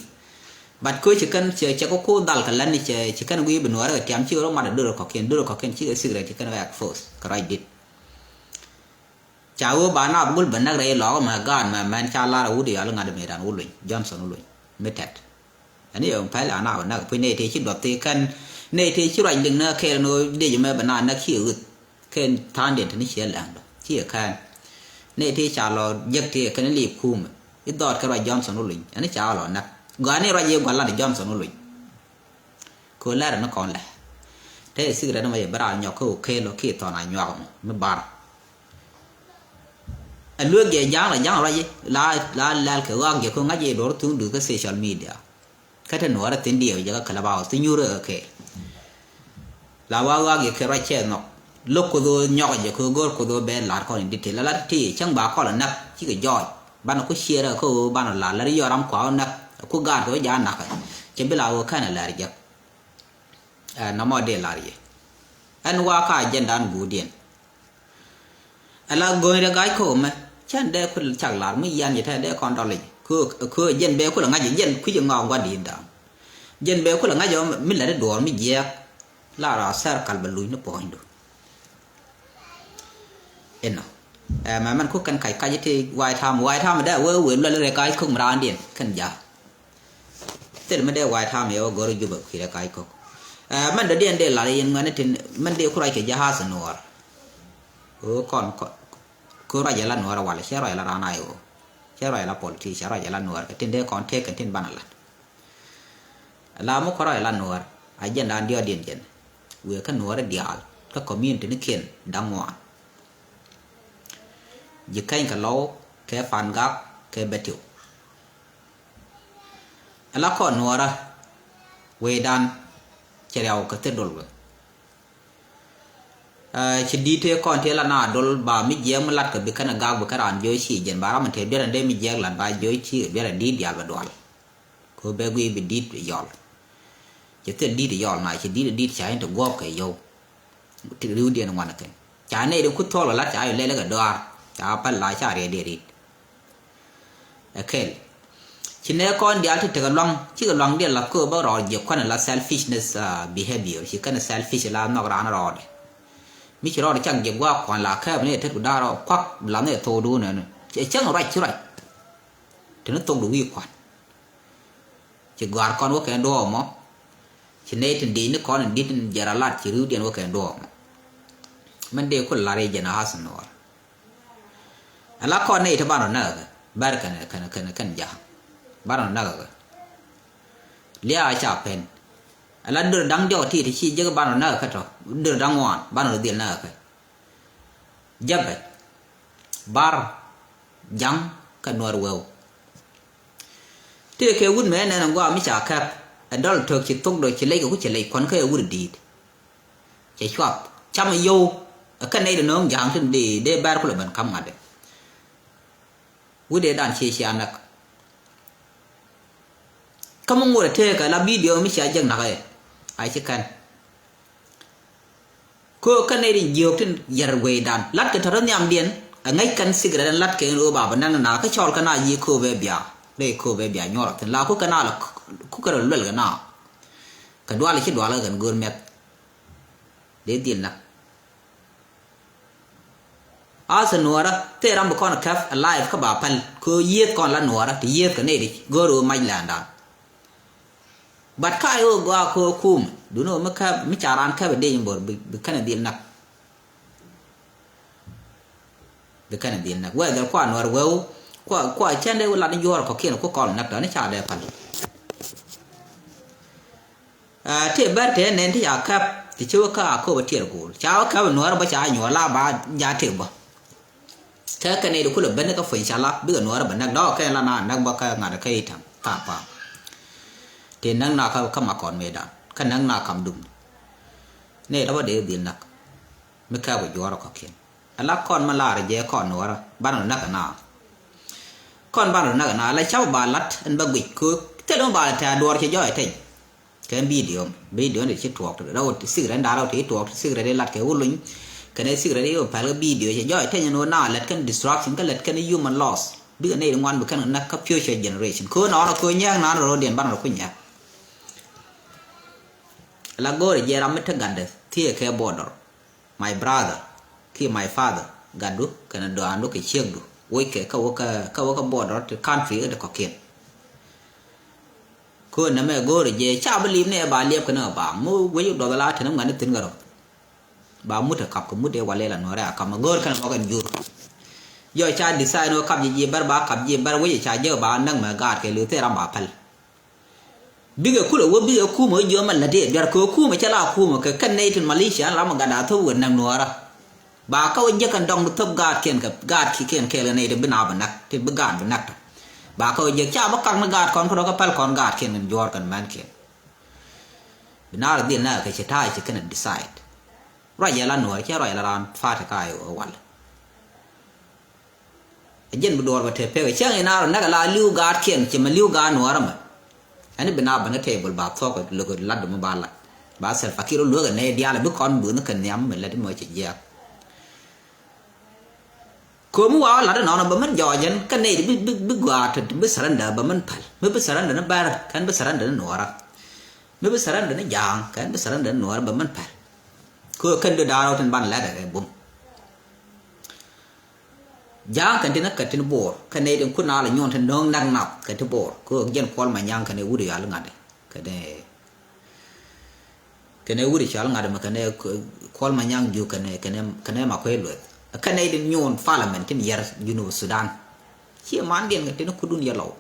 But köö ci kɛn cɛ cɛ kä ko̱o̱k dhal kɛ lɛn ni cɛ ci kɛn gui̱i̱ bi nuɔɔrɛ kɛ tiam ci ɣä rɔ mat a dörä kɔ̱kiɛn dörä kɔ̱kiɛn ci kɛ thik rɛt ci kɛn kɛ expose kɛ ruac dit. Ca ɣöö ba naath gul bɛ näk rɛy lɔɔk mɛ gaat mɛ mɛn ca lar a wut ial ŋa̱t mëëdan wuluny Johnson wuluny mi tɛt. Ɛn i̱ yɛ pɛl an a bɛ näk puc nɛy tëë ci duɔth thik kɛn nɛy tëë ci ruac liŋ ni kɛɛl ni ɣöö dec mɛ bɛ na näk ci ɣöth kɛn tha̱a̱ŋdiɛn te ni ciɛ lɛŋdɔ ci ɛ kɛn nɛy tëë ca lɔ jek tëë kɛn lip kuumɛ i̱ dhɔɔt kɛ ruac Johnson Oluny ɛn i̱ ca lɔ näk gɔaa ni ruac i̱ gua̱l lat Johnson Oluny. Kɛ ɣöö lɛr ni kɔn lɛ te i̱ thik rɛn mɛ yɛ bi raan nyɔk kä ɣöö kɛɛl ɔ kiɛ thɔn a nyuak mɔ mi bar. Ɛ luek jɛ ja̱a̱ŋ rɔ ja̱a̱ŋ rɔ ji̱ la la lɛl kɛ ɣɔak jɛ kɛ ŋa̱c jɛ duɔr thuŋ duth kä social media. Kä te nuɔɔrɛ thi̱n diɛw jɛ kä Clubhouse thi nyuurɛ kɛ kɛ. La wa ɣɔak jɛ kɛ rɔ cɛ nhɔk lo̱k kuoth ɣöö nyɔk jɛ kɛ ɣöö go̱o̱r kuoth ɣöö bɛ la̱r kɔn in detail la la ti cäŋ ba kɔl ɛ näk cikɛ jɔɔc banɛ ku ciɛɛrɛ kä ɣöö banɛ la̱r la ri yɔr ram kua ɣä näk ku gaat kɛ ɣöö ja̱a̱ŋ nakä. Cɛ bi la ɣöö kɛn ɛ lɛr jɛ. Ɛ nɔmɔ dee la̱r jɛ ɛn wa ka jɛn dan guudiɛn. Ala go̱o̱ny rɛ ga̱a̱c ko̱o̱k mɛ cɛn dee ku cak la̱r mi yian jɛ tɛ dee kɔn dɔl i̱ ko̱o̱k ko̱o̱k jɛn bee ku lɛ ŋa̱c jɛ jɛn kui̱c ŋɔak gua̱n di̱i̱n da̱a̱m. Jɛn bee ku lɛ ŋa̱c jɛ mi lɛ di duɔɔr mi jiɛɛk. Lar a thɛr kal bɛ luc ni puɔ̱nydu. Inɔ ɛ mɛ mɛn ku kɛn kac kac ti wa̱a̱ tam wa̱a̱ tam dee wee wee luɛl rɛ ga̱a̱c ko̱o̱k mi raandiɛn kɛn ja̱a̱k. Thil mi dee wa̱a̱ tam yɛ wä go̱r Jubɛ kui̱ rɛ ga̱a̱c ko̱o̱k. Ɛ mɛn dɔ̱diɛn dee lar yɛn ŋuɛ̈ni tin mɛn dee ku ruac kɛ ja̱a̱th nuɔɔr. Ɣöö kɔn kɔn ku ruac yɛ la nuɔɔr walɛ cɛ ruac yɛ la raan a yɛ ɣöö cɛ ruac yɛ la politician ruac yɛ la nuɔɔr kɛ tin dee kɔn tëëk kɛ tin banɛ lat. La mi kɔrɔ ila nuɔɔr a jɛn daan diɔt diɛn jɛn. Wëë kä nuɔɔr diaal kä community ni kiɛn da̱ŋ ŋuan. Ji̱ kɛny kɛ lɔw kɛ pan gak kɛ bɛ tiw. Ila kɔn nuɔɔrä wëë daan cɛ riaw kɛ thil dol wëë. Ci di̱t tëë kɔn tëë la na dol ba mi jiɛɛk mi lat kɛ bi kɛn a gak bi kɛn raan jiɔc ci jɛn ba ram mi tëë biɛrɛ dee mi jiɛɛk lat ba jiɔc ci biɛrɛ di̱t diaal bɛ dual. Kɛ bɛ guiy bi di̱t yɔl. Ci thil di̱t yɔl na ci di̱t di̱t ca in te guɔp kɛ yɔw. Ti riw diɛn ŋuan kɛ ca nɛy di ku thɔl wä lat ca yɔ lɛlɛ kɛ dɔaar ca pal la ca riɛ diɛ rit. Ɛ kɛl. Ci nɛ kɔn diaal ti tekɛ luaŋ cikɛ luaŋ diɛ lath köö bä rɔɔd jiɛ kuanɛ la selfishness behavior ci kɛn selfish la nhɔk raan rɔɔdɛ. Mi ci rɔɔdɛ cak jiɛ guaak kuan la kɛɛp ni ɛ tet ku da̱a̱r rɔɔd kuak la ni ɛ thok duun ɛn cɛ cäŋ ruac ci ruac. Teni thok du wi̱i̱ kuan. Ci gɔ̱a̱r kɔn wä kɛn duɔɔk mɔ. Ci nɛy tin dic ni kɔn in di̱t in jɛr a lat ci ri̱wdiɛn wä kɛn duɔɔk mɔ. Mɛn dee kul lar i̱ jɛn a hath nuɔɔr. Ala kɔn nɛy ti ban rɔ näk kɛ bɛr kɛn kɛn kɛn kɛn ja̱a̱ŋ ban rɔ näk kɛ. Liaak ca pen ala dör da̱ŋ diɔk ti ti ci jek ban rɔ näk kɛ tɔ dör da̱ŋ ŋuan ban rɔ dhil näk kɛ. Jɛpɛ bar ja̱ŋ kɛ nuɔr wɛw. Tëëkɛ wut mɛ nɛn ɛ gɔaa mi ca kɛp ɛ dɔl tök ci thok dɔ ci lec kɛ ku ci lec kuɔn kä ɛ wut di̱i̱t. Cɛ cuath cam ɛ yio̱w ɛ kɛn nɛy dɛ nööŋ ja̱a̱ŋ tin dee dee bɛr kulɛ ben ka̱m ŋa̱t dɛ. Wut dee dan ciɛ cia näk. Kä mi ŋuɔt ɛ tëëkɛ la bidio mi cia jek nakä yɛ a ci kɛn. Köö kɛn nɛy tin jiök tin yɛr wecdan latkɛ tɔ̱tɔ̱ nhiamdiɛn. Ɛ ŋäc kɛn thikirɛt ɛn latkɛ ɛn ɣöö ba bɛ nɛn na kä cɔl kɛn a yi kööbɛ bia rɛy kööbɛ bia nyuɔrɔ thin la ku kɛn a la ku kɛn a luɛl kɛn a kɛ dual ci dual kɛ kɛn go̱o̱r miɛth. Dee dhil näk. Athɛ nuɔɔrä thee ram bi kɔn kɛp alive kä ba päl köö yieth kɔn la nuɔɔrä ti yieth kɛ nɛy ti go̱o̱r ɣöö mac lɛndan. But ka i̱ ɣöö gɔaa kɛ ɣöö kum duni ɣöö mi kɛp mi ca raan kɛp ɛ dee in bo̱r bi kɛn ɛ dhil näk. Bi kɛn ɛ dhil näk whether kua nuɔr weu kua kua cɛn dee wä lat ni juɔ̱ɔ̱r kɔ̱kiɛn ku kɔl näk tɔ̱ ni ca dee päl. Ti bɛr tëë nɛn ti ca käp ti ci wä kä a köp a tiɛɛr go̱o̱l ca wä käp nuɔɔr bä ca nyuɔɔr la ba ja tëë bä. Kä kɛn nɛy di kulɛ ben kä puɔ̱ny ca la bikɛ nuɔɔr bä näk dɔɔk kɛn la na näk bä kä ŋa̱t kä i̱ ta̱ŋ tha̱a̱ŋ pa̱a̱m. Ti näk na kä kä ma kɔn mëëdan kä näk na kam dum. Nɛy dɔ̱bä dee dhil näk mi käp kɛ juɔ̱ɔ̱r kɔ̱kiɛn. Ala kɔn mi laar jɛ kɔn nuɔɔrä banɛ rɔ näk kɛ na. Kɔn banɛ rɔ näk kɛ na ala cap ba lat ɛn bä guic köök thil mi ba lɛ tɛ̈ duɔɔr cɛ jɔɔc teny. Kɛ bidio bidio ni ci tuɔɔk ti rɛw thikirɛ ni da̱a̱ rɛw ti tuɔɔk ti thikirɛ di lat kɛ wuluny. Kɛnɛ thikirɛ di wä pɛl kɛ bidio cɛ jɔɔc teny ni wä na lɛt kɛn distraction kä lɛt kɛn human loss bikɛ nɛy di ŋuan bi kɛn kɛ näk kä future generation köö nɔɔrɔ köö nyɛɛk naan rɔ rɔ̱diɛn banɛ rɔ ku nyɛɛk. La go̱o̱rɛ jɛ ram mi te gatdɛ thiee kɛ border. My brother kiɛ my father gatdu kɛnɛ dɔaandu kɛ ciekdu wockɛ kä wäkä kä wäkä border ti country kä ti kɔ̱kiɛn. Kö nɛmɛ go̱o̱rɛ jɛ ca bi liip nɛ ba liɛp kɛn ɛ ba mi wec duɔth la tɛn ŋuɛn ni thi̱n kɛ rɔ. Ba mut ɛ kap kɛ mut ɛ walɛ la nuɔrɛ a kap mɛ go̱o̱r kɛn ɛ mɔk ɛn jur. Jɔ ca design wä kap ji̱ ji̱ bɛr ba kap ji̱ bɛr wec ca jɛ ba näk mɛ gaat kɛ liw thil ram ba päl. Bikɛ kulɛ wä bikɛ kumɛ wä jiɔmɛ lät i̱ biar kɛ wä kumɛ cɛ la kumɛ kɛ kɛn nɛy tin Malaysia ram gat a thop wä näk nuɔrä. Ba kä wä jiäk kɛn dɔŋ thop gaat kiɛn kɛ gaat kiɛn kɛɛl kɛ nɛy tin bi na bi näk tin bi gaat bi näk tɔ. Ba kä wä jiäk ca bä kak ni gaat kɔn kä rɔ kä päl kɔn gaat kiɛn kɛn juɔr kɛn mɛn kiɛn. Bi naar dhil nɛ kɛ ci ta̱a̱ ci kɛn decide. Ruac yɛ la nuɔr cɛ ruac yɛ la raan fa̱a̱t kä a wal. Ɛ jɛn bi duɔɔr bɛ te pek cäŋ in a rɔ näk a la li̱w gaat kiɛn ci mɛ li̱w gaat nuɔɔr ɛmɛ. Ɛn bi na bɛ ni table ba thuɔk lok lat dom ba lat ba Salva Kiir luek ɛ nɛy diaal bi kɔn buth ni kɛ nhiam mɛ lät mɔ ci jiɛɛk. Komi wa lat inɔnɔ bɛ mɛn jɔɔc ɛn kä nɛy bi bi bi gɔaa te bi surrender bɛ mɛn päl mi bi surrender ni bɛr kɛn bi surrender ni nuɔɔrä. Mi bi surrender ni ja̱a̱ŋ kɛn bi surrender ni nuɔɔrä bɛ mɛn päl. Kö kɛn dödaarä tin ban lɛt ɛ bum. Ja̱a̱ŋ kɛn tin kä tin bo̱o̱r kɛn nɛy tin kun a la nyuɔn tin no̱o̱ŋ nak nath kɛn ti bo̱o̱r kö jɛn Kuɔl Manyaŋ kɛn ɛ wut yal ŋa̱t kɛn ɛ kɛn ɛ wut cɔal ŋa̱t mɛ kɛn ɛ Kuɔl Manyaŋ Juuk kɛn ɛ kɛn ɛ kɛn ɛ Makuei Lueth kɛn nɛy tin nyuɔn parliament tin yɛr Junub Sudan. Ciɛ man diɛn kɛn tin kudun yɛ lɔw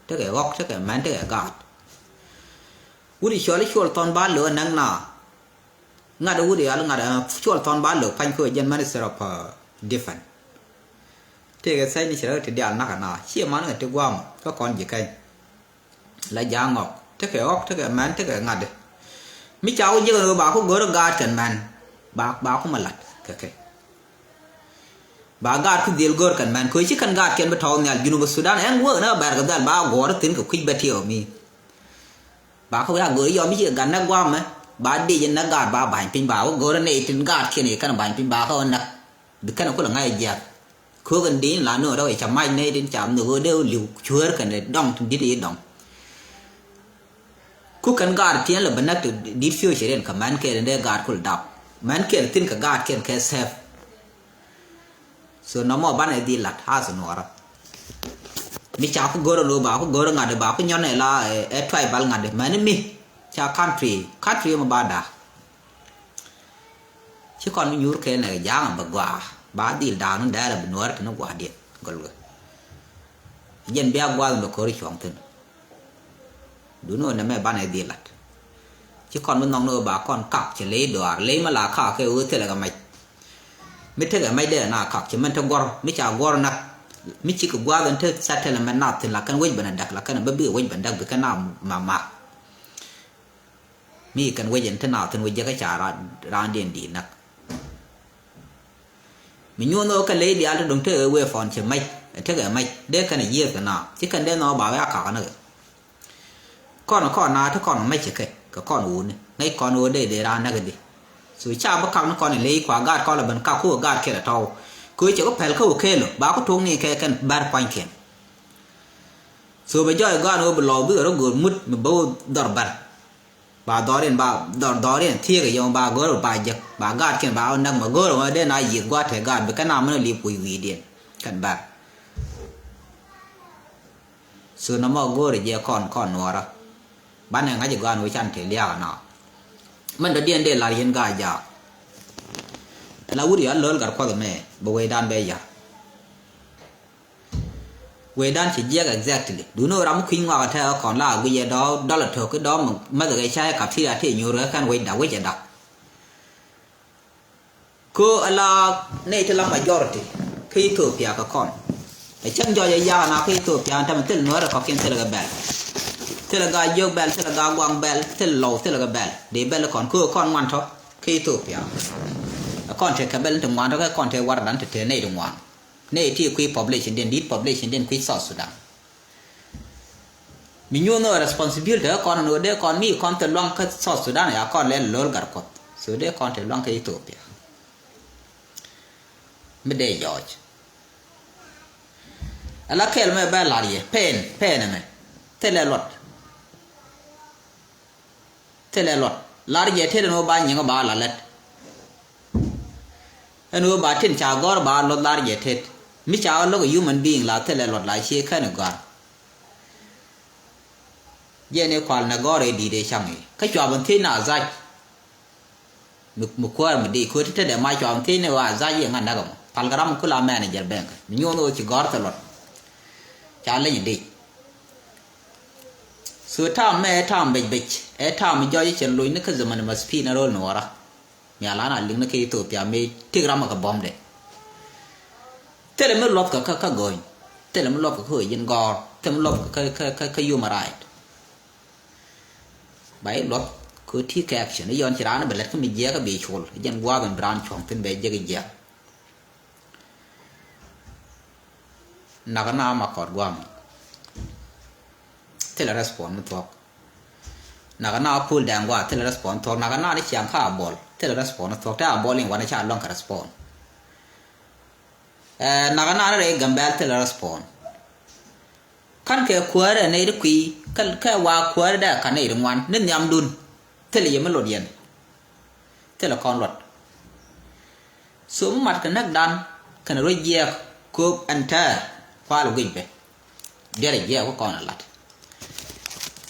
tekɛ ɣɔk tekɛ mɛn tekɛ gaat. Wut cɔal i̱ cuɔl thɔn ba lo̱o̱ ɛ näk na. Ŋa̱t wut yal ŋa̱t cuɔl thɔn ba lo̱k pa̱ny kö jɛn minister of defense. Tëëkɛ thɛy ni ci rɛk ti diaal nak ana ciɛ man ŋa̱t ti gua̱a̱m kä kɔn ji̱ kɛny. La ja̱a̱ŋ ŋɔk tekɛ ɣɔk tekɛ mɛn tekɛ ŋa̱t. Mi ca wä jiäk ni wä ba ku go̱r gaat kɛn mɛn ba ba ku ma la̱t kɛ kɛ. Ba gaat ku dhil go̱r kɛn mɛn kö ci kɛn gaat kɛn bi tɔɔk nhial Junub Sudan ɛn wä ni bɛr kɛ dhɛl ba guɔ̱ɔ̱r thi̱n kɛ kui̱c bɛ tiɛw mi. Ba kä wi̱i̱ a go̱o̱r yɔm i̱ ci gat näk gua̱a̱mɛ ba dic in näk gaat ba ba̱ny piny ba wä go̱o̱r in nɛy tin gaat kiɛn i̱ kɛn ba̱ny piny ba kä wä näk. Bi kɛn kulɛ ŋa̱c jiath köök in di̱i̱n la nöödä wä ca mac nɛy tin ca nhök wä dee wä li̱w cuäär kɛn dɔŋ tin di̱t i̱ dɔŋ. Ku kɛn gaat tiɛn lɛ bä näk ti di̱t future in kɛ mɛn kɛɛl in dee gaat kul dap mɛn kɛɛl thin kɛ gaat kiɛn kɛ sɛp. So nɔmɔ banɛ dhil lat as nuɔrä. Mi ca ku go̱rä lo ba ku go̱rä ŋa̱t ba ku nyɔn ɛ la ɛ tribal ŋa̱t mɛn mi ca country country mɛ ba da. Ci kɔn mi nyuur kɛ nɛ ja̱a̱ŋ bɛ gɔaa ba dhil da̱a̱n ni dɛɛrɛ bi nuɔrä ti ni gua̱a̱ diɛ gɔl gɛ. Jɛn bia gua̱a̱th mɛ ko̱ri cuɔ̱ŋ thin. Duni wä nɛmɛ banɛ dhil lat. Ci kɔn bi nhɔk ni wä ba kɔn kak cɛ ley dɔaar ley mi la kak kɛ wä thilɛ kɛ mac. Mi tekɛ mac dee na kak cɛ mɛn te guɔr mi ca guɔr nak. Mi cikɛ gua̱a̱th ɛn te settlement na thin la kɛn wec ben a dak la kɛn bä bikɛ wec ben dak bi kɛn na ma ma. Mi kɛn wec ɛn te na thin wec jɛ kä ca raan diɛn di̱i̱t nak. Mi nyuɔ̱n ɣä kɛ ley diaal ti do̱ŋ tekɛ wee pɔn cɛ mac tekɛ mac dee kɛn a yiëëth kɛ na ci kɛn dee nhɔk ba wee a kak ni kɛ. Kɔn kɔn na ti kɔn mɛc kɛ kɛ kɔn wuni ŋäc kɔn ɣöö dee dee raan näk di. So ca bi kak ni kɔn iley kua gaat kɔn lɛ ben kak ku ɣöö gaat kiɛn ɛ tɔw. Kɛ ɣöö cɛ ku pɛl kä ɣöö kɛɛl ɔ ba ku tuɔ̱ŋ ni kɛ kɛn bär pua̱ny kiɛn. So bɛ jɔɔc gaat ɣöö bi lɔw bikɛ rɔ göör mut mi bä ɣöö dhɔr bär. Ba dhɔr in ba dhɔr dhɔr in thiek yɔŋ ba go̱r ba jek ba gaat kin ba näk ma go̱r ma den a yieth guat te gaat bi kɛn a mɛn a liep wi̱i̱ wi̱i̱ diɛn kɛn bar. So na mɔ go̱r jɛ kɔn kɔn nuɔra. Banɛ ŋa̱c gaat wä can te liak na. Mɛn dɔ diɛn dee lar yɛn gaat jaak. La wut yɔ lo̱l gat kuɔth mɛ bɛ wecdan bɛ yar. Wecdan ci jiɛk exactly. Duni ram mi kui̱ny ŋɔak a tɛk kɔn la a guic ɛ dɔ̱ dɔl a to̱k ki dɔ̱ mi mäth kɛ cay kap ti a ti nyuur kɛ kɛn wec dak wec ɛ dak. Ko a la nɛy ti la majority kä Ethiopia kɛ kɔn. Ɛ cäŋ jɔc ɛ yak ana kä Ethiopia an tämɛ thil nuäärɛ kɔkiɛn thil kɛ bɛl. Thil ɛ gaa jiök bɛl, thil ɛ gaa guaŋ bɛl, thil lɔw thil kɛ bɛl. Dee bɛl kɔn ko kɔn ŋuan tɔ kä Ethiopia. Ɛ kɔn te kɛ bɛl ti ŋuan tɔ kɛ kɔn te wardan te te nɛy ti ŋuan. Nɛ ti kui̱ population den dit population den kui̱ South Sudan. Mi nyuɔn nɔ responsibility kɔn nɔ dee kɔn mi kɔn te luaŋ kä South Sudan ya kɔn lɛ lo̱l gat kuɔth. So dee kɔn te luaŋ kä Ethiopia. Mi dee jɔɔc. Ala kɛl mɛ bɛ lar yɛ pen pen mɛ thilɛ luɔt. Thilɛ luɔt lar jɛ tet ɛn ɣöö ba nyiŋ ba la lɛt. Ɛn ɣöö ba tin ca gɔ̱r ba luɔth lar jɛ tet mi ca lo̱k a human being la thilɛ luɔt la cie kɛn gɔ̱r. Jiɛn i̱ kual nɛ gɔ̱r i̱ di̱i̱t i̱ caŋ i̱ kä cuap in thiec na Azak. Mi, mi kuäär mi di̱i̱t kööt ti tetdɛ ma cuap in thiec ni ɣöö Azak i̱ ŋa̱t näk ɛmɔ. Pal kɛ ram mi kula manager bank mi nyuɔ̱n ɣöö ci gɔ̱r thil luɔt. Ca leny i̱ di̱i̱t. So tam mɛ ɛ tam bec bec, ɛ tam mi jɔc i̱ cɛ loc ni kä zaman ma speed na ro̱l ni wara. Mi ala na liŋ ni kä Ethiopia mi tik ram kɛ bɔmdɛ. Thilɛ mi luɔth kɛ kä, kä gɔny. Thilɛ mi luɔth kɛ kä ɣöö ji̱n gɔ̱r. Thilɛ mi luɔth kɛ kä, kä, kä, kä human right. Ba i̱ luɔth kɛ ɣöö ti kɛ action. I̱ yɔn ci raan bɛ lät kä mi jiɛɛk kä bi col. I̱ jɛn gua̱a̱th in bi raan cuɔ̱ŋ thi̱n bɛ jek i̱ jiɛɛk. Nakä na ma kɔt gua̱a̱m. Thilɛ respond mi thuɔ̱k. Nakä na pull down gua thilɛ respond thuɔ̱k. Nakä na ni ciaŋ ka a bɔl thilɛ respond thuɔ̱k. Te a bɔl in wanɛ ca luaŋ kɛ respond. Ɛ, nakä na ni rɛy Gambɛl thilɛ respond. Kan kɛ kuäärɛ nɛy ti kui̱, kɛ, kɛ wa kuäärɛ dee kan nɛy ti ŋuan ni nhiamdun. Thilɛ yɛ mi lot yɛn. Thilɛ kɔn luɔt. So mi mat kɛ näkdan kɛnɛ ruec jiɛɛk kööp ɛn tɛɛr kual guic bɛ. Diɛrɛ jiɛɛk kä kɔn ɛ lat.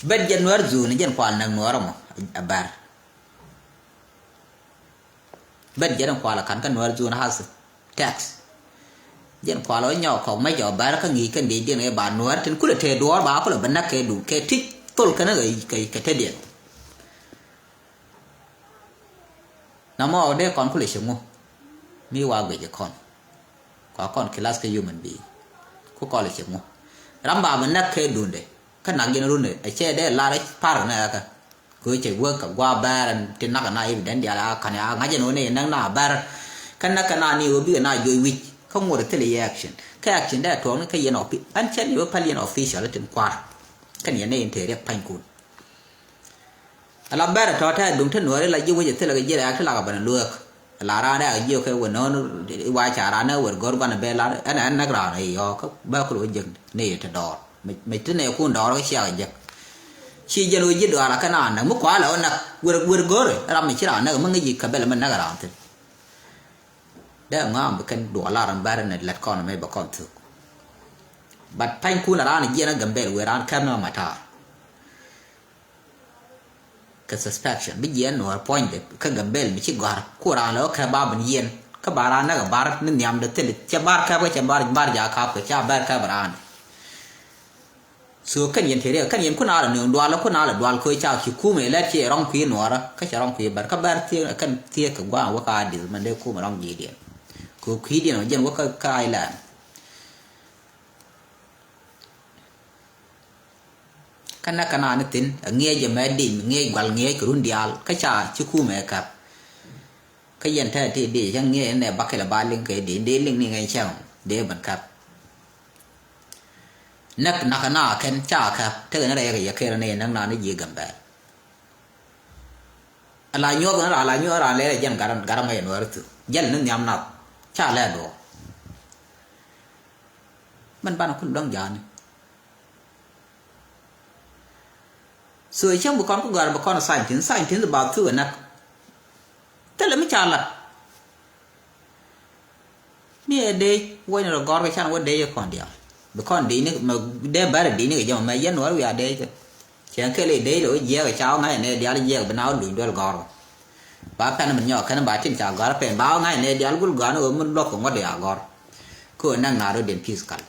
Bet jɛ Nuɛr zone jɛn kual näk Nuɛr ɛmɔ ɛ bär. Bet jɛ ni kual ɛ ka̱n kä Nuɛr zone has tax. Jɛn kual ɔ nyɔk kɔk mɛ jɛ ɔ bär kä ŋi̱i̱c kɛn dee diɛn ɛ ba Nuɛr tin kulɛ tëë duɔɔr ba kulɛ bɛ näk kɛ du kɛ ti̱c thol kɛn ɛ kɛ, kɛ, kɛ tetdiɛn. Na mɔ dee kɔn kulɛ cieŋ ŋu mi wa guic kɔn. Kua kɔn kilath kä human being. Ku kɔn lɛ cieŋ ŋu ram ba mi näk kɛ dunde kä nak jɛn runde ɛ cɛ dee lar par nɛ kä. Kɛ cɛ wek kɛ gua bɛɛr ti nak na ibi den dial a kan ya ŋa̱c jɛn wä ni näk na bɛɛr. Kä näk kɛ na ni wä bikɛ na joc wi̱c kä ŋuɔt thilɛ yɛ action kä action dee tuɔɔk ni kä yɛn opi an cɛ ni wä päl yɛn official tin kuar. Kɛn yɛn ni in te riɛk panykun. Ala bɛr tɔ̱ tɛ duŋ ti nuɔri la ji̱ wecɛ thilɛ kɛ ji̱ rɛɛk ti la kɛ bɛn lueek. La raan rɛɛk ji̱ kɛ wä no̱o̱n wa ca raan ni wër go̱r guan bɛ la ɛn ɛn näk raan i̱ yɔ̱ɔ̱k kä bɛ kul wä jiäk ni ti dɔɔr. Mɛ ti nɛ kun dɔɔr kä ciak jiäk. Ci jɛn wä ji̱ dɔɔr la kɛ naan näk mi kualɛ wä näk wër wër go̱r ram mi ci raan näk mi ŋäc ji̱ kɛ bɛl mi näk raan thi̱n. Dee ŋa̱a̱m bi kɛn duɔl la ram bɛr ni lɛt kɔn mɛ bɛ kɔn thuk. But panykun raan jiɛn a Gambɛl wër raan kɛm ni ma taar. Kɛ suspension bi jiɛn nuɔr puɔ̱nydɛ kä Gambɛl mi ci gɔ̱a̱r ku raan lɛ wä kɛ ba bin yiɛn kä ba raan näk bar ni nhiamdɛ thil cɛ bar kɛp kä cɛ bar bar ja kap kɛ ca bar kɛp raan. So kɛn yɛn te riɛk kɛn yɛn kun alɛ nööŋ dual kun alɛ dual kɛ ca ci kumɛ lɛt ci rɔŋ kui̱ nuɔrä kä cɛ rɔŋ kui̱ bär kä bär thiee kɛn thiee kɛ gua̱a̱ŋ wä ka adith mɛn dee kumɛ rɔŋ ji̱i̱diɛn kɛ kui̱diɛn wä jɛn wä kä island. Kä nɛ kɛ naan ni thi̱n ɛ ŋiɛc ɛmɛ di̱i̱m ŋiɛc gual ŋiɛc kɛ run diaal kä ca ci kumɛ ɛ käp. Kä yɛn tɛɛ ti di̱i̱c cä ŋiɛc ɛn ɛ bakɛl ɛ ba liŋ kɛ di̱i̱c dee liŋ ni ŋɛn cäŋ dee ben käp. Näk nakä na kɛn ca käp tekɛ ni rɛy kɛ yɛ kɛɛl ni yɛ näk naan ni ji̱ Gambɛl. Ala nyuɔth ni raa la nyuɔth raa lɛɛrɛ jɛn garam garam ŋäc ɛn wɛr thu jɛl ni nhiam nath ca lɛ duɔɔk. Mɛn banɛ kul luäŋ ja̱a̱ni. So cäŋ bi kɔn ku gɔ̱a̱r bi kɔn scientist scientist ba thuk ɛ näk. Thilɛ mi ca lat. Mi ɛ dee wec ni rɔ gɔr kɛ can wä dee yɛ kɔn diaal bi kɔn dee ni mɛ dee bɛr dee ni kɛ jɛ mɛ yɛn wär wiaa dee kɛ. Cɛ kɛl i̱ dee lɛ wä jiɛɛk ca wä ŋa̱c nɛ diaal jiɛɛk bi na wä luny duel gɔr. Ba pɛn mi nyɔk kɛn ba tin ca gɔr pɛn ba wä ŋa̱c nɛ diaal gul gɔr ni wä mi luɔk kɛ ŋuɔt diaal gɔr. Kɛ wä näk na rɔ den pith kal.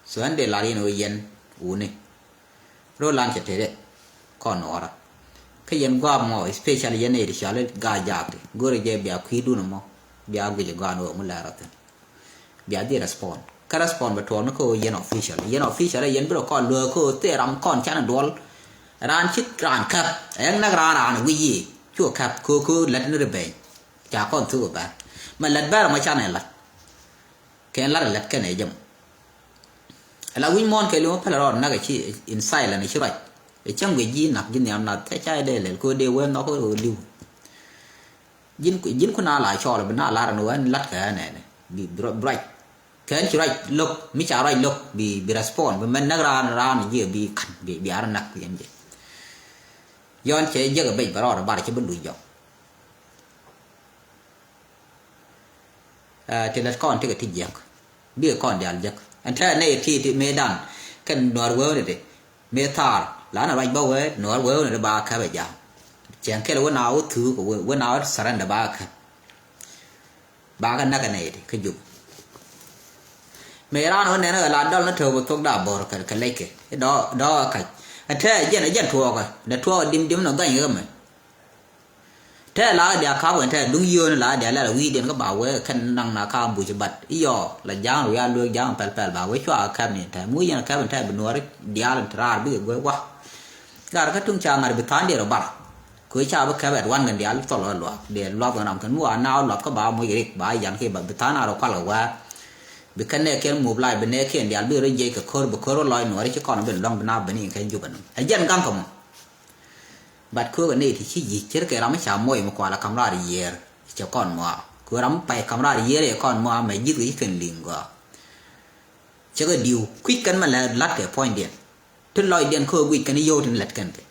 So ɛn dee lar yɛn ɣöö yɛn wuni. Rol lan cɛ tëë dɛ kɔn nuɔɔrä. Kä yɛn gua̱a̱p mɔ especially yɛn ëë ti cɔal i̱ Gaa Jaak ti go̱rɛ jɛ bia kui̱dun mɔ bia guic ɛ gɔaa ni ɣöö ŋu lɛr rɔ thi̱n. Bia dhil respond kä respond bɛ tuɔɔk ni kä ɣöö yɛn official yɛn official ɛ yɛn bi rɔ kɔn luääk kä ɣöö thil ram kɔn canɛ duɔl. Raan ci raan käp ɛn näk raan raan guic yiëë cu käp kä kä lät ni ri beny. Ca kɔn thuk ɛ bär mɛ lät bär mɔ canɛ lät. Kɛn lar lät kɛn ɛ jɛ mɔ. Ala wi̱c muɔ̱ɔ̱n kɛ li̱w päl rɔɔd nak ɛ ci in silent ɛ ci ruac. Ɛ cäŋ guic ji̱ nak ji̱ nhiam nath cä ca ɛ dee lɛl kɛ ɣöö dee wee nhɔk ɣöö li̱w. Ji̱n ji̱n ku na la cɔɔl bi na lar ɛn ɣöö ɛn la̱t kɛ ɛn ɛnɛ bi bi ruac. Kɛ ɛn ci ruac lo̱k mi ca ruac lo̱k bi bi respond bi mɛn näk raan raan ji̱ bi ka̱n bi bi ar nak yɛn jɛ. Yɔn cɛ jek ɛ bec bɛ rɔɔd ɛ bar ci bi luc jɔk. Ɛ ti lät kɔn ti kɛ ti jiäk bikɛ kɔn diaal jiäk ɛn tɛɛ nɛy ti ti mëëdan. Kɛn Nuäär wewni di mi thaar la na ruac bä wee Nuäär wewni di ba käp ɛ ja̱a̱ŋ. Cɛn kɛl wä na wä thuuk wä na wä surrender ba käp. Ba kɛ näk kɛ nɛy ti kä Jubɛ. Mëë raan wä nɛn kɛ la dɔl ni tëë wä thok da bor kɛ kɛ lɛc kɛ dɔɔ dɔɔ kɛ kac. Ɛ tɛɛ jɛn ɛ jɛn tuɔɔkɛ dɛ tuɔɔkɛ dim dim ni gany kɛ mɛ. Tɛɛ la dia kap wɛn tɛɛ duŋ yio̱o̱ni la dia lɛl wi̱i̱diɛn kä ba wee kɛn naŋ na ka buc bat iɔ la ja̱a̱ŋ ruya lueek ja̱a̱ŋ pɛl pɛl ba wee cua kɛp ni tɛɛ mi wee yɛn kɛp ni tɛɛ bi nuɔri diaal ni ti raar bikɛ guey wa. Gar kä tuŋ ca ŋa̱r bi tha̱a̱ŋ diɛn rɔ bar. Kɛ ca bi kɛp at wan kɛn diaal thɔl ɔ luaak diɛ luath kɛn ram kɛn mi wa naaw luath kä ba moc rik ba yan ki ba bi tha̱a̱ŋ a rɔ kual kɛ waar. Bi kɛn nɛ kiɛn mup lai bi nɛ kiɛn diaal bi rɔ jiɛc kɛ ko̱r bi ko̱r wä lɔc nuɔri ci kɔn bi luaŋ bi na beni kɛ Jubɛ nɔ ɛ jɛn gaŋ kɛ mɔ. But köökɛ nɛy ti ci yic ce̱tkɛ ram mi ca muɔc mi kual a kam raar yiëër cɛ kɔn mɔa. Kö ram mi pay kam raar yiëër cɛ kɔn mɔa mɛ ji̱th kɛ ci kɛn li̱ŋ gɔaa. Cɛ kɛ diw kui̱c kɛn mɛ lɛ la̱t kɛ puɔ̱nydiɛn. Ti lɔcdiɛn köök guic kɛn yio̱w tin lät kɛn kɛ.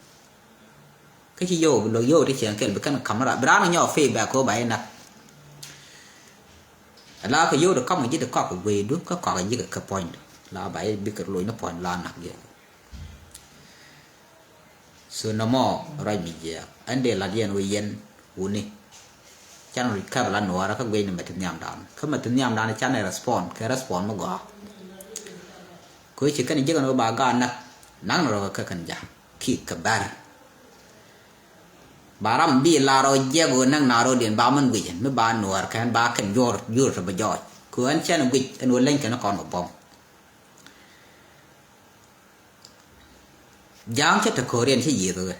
Kä ci yio̱w bi lo̱k yio̱w ti cɛn kɛl bi kɛn kam raar bi raan kɛ nyɔk feedback kö ba inä. La kɛ yio̱w ti kɔm kɛ ji̱ ti kɔk kɛ gueydu kä kɔk kɛ ji̱ kɛ puɔ̱nydu la ba i̱ bikɛ loc ni puɔ̱ny la nak jɛ. So nɔmɔ ruac mi jiɛɛk ɛn dee lat yɛn wee yɛn wuni. Can ruc käp la nuɔɔrä kä guic ni mɛ ti nhiamdan kä mɛ ti nhiamdan can ɛ respond kɛ respond mi gɔaa. Kö ci kɛn jiäk ɛn wee ba gaat näk. Naŋ ni rɔ kɛ kɛ kɛn ja̱ kik kɛ bär. Ba ram bi la rɔ jiɛk wee näk na rɔ diɛn ba mɛn guic ɛn mi ba nuɔɔr kɛn ba kɛn juɔr juɔr ti bɛ jɔɔc kö ɛn cɛn guic ɛn wee leny kɛn kɔn kɛ bɔŋ. Ja̱a̱ŋ cä te ko̱riɛn cä yiëth kɛ.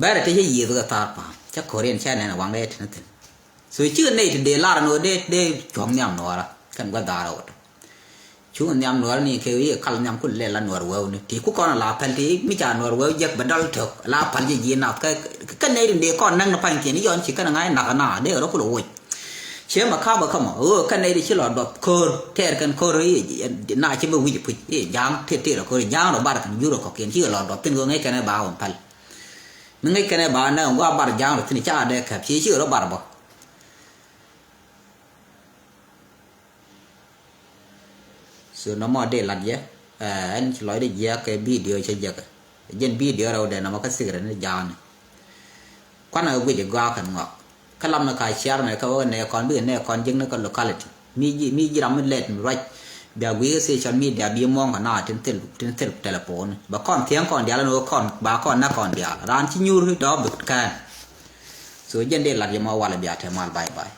Bɛrɛ te cä yiëth kɛ thaar pa̱a̱m cä ko̱riɛn cä nɛn waŋ dee te ni thi̱n. So cikɛ nɛy te dee lar ni wä dee dee cuɔ̱ŋ nhiam nuɔɔrä kɛn gua̱th da̱a̱r ɛ wä tɔ. Cuŋ nhiam nuɔɔrä ni kɛ wi̱i̱ kal nhiam ku lɛ la nuɔɔr wewni ti ku kɔn a la pɛl ti mi ca nuɔɔr wew jek bɛ dɔl tök la pal ji̱ ji̱ nath kɛ kɛ nɛy te dee kɔn näk ni pa̱nykiɛn i̱ yɔn ci kɛn a ŋa̱c nak na dee rɔ ku lɛ woc. Ciɛ mɛ ka̱pä kä mɔ ɣöö kɛn nɛy ti ci lɔ duɔth ko̱r tɛɛr kɛn ko̱r i̱ na ci bä wi̱c puc i̱ ja̱a̱ŋ tëë tëë lɔ ko̱r i̱ ja̱a̱ŋ rɔ bar kɛn jur rɔ kɔkiɛn ci lɔ duɔth thin ɣöö ŋäc kɛn ɛ ba wä päl. Mi ŋäc kɛn ɛ ba nɛ ŋuak bar ja̱a̱ŋ rɔ thin ca dee kɛp ci ci rɔ bar bä. So nɔmɔ dee lat yɛ ɛn ci lɔcdä jiɛk kɛ bidio cä jɛkɛ. Jɛn bidio rɛw dee nɔmɔ kä thikirɛ ni ja̱a̱ni. Kuanɛ kɛ guic ɛ gɔaa kɛn ŋɔak kä lam ni ka ciar mɛ kä wä nɛ kɔn bikɛ nɛ kɔn ji̱k ni kä locality mi ji̱ mi ji̱ ram mi lɛt mi ruac. Bia guic kä social media bi muɔ̱ŋ kɛ na tin thil tin thil telephone bɛ kɔn thiɛŋ kɔn diaal ni wä kɔn ba kɔn nä kɔn diaal raan ci nyuur dɔ̱ɔ̱p bi kään. So jɛn dee lat yɛ mɔ walɛ bia te mal bye bye.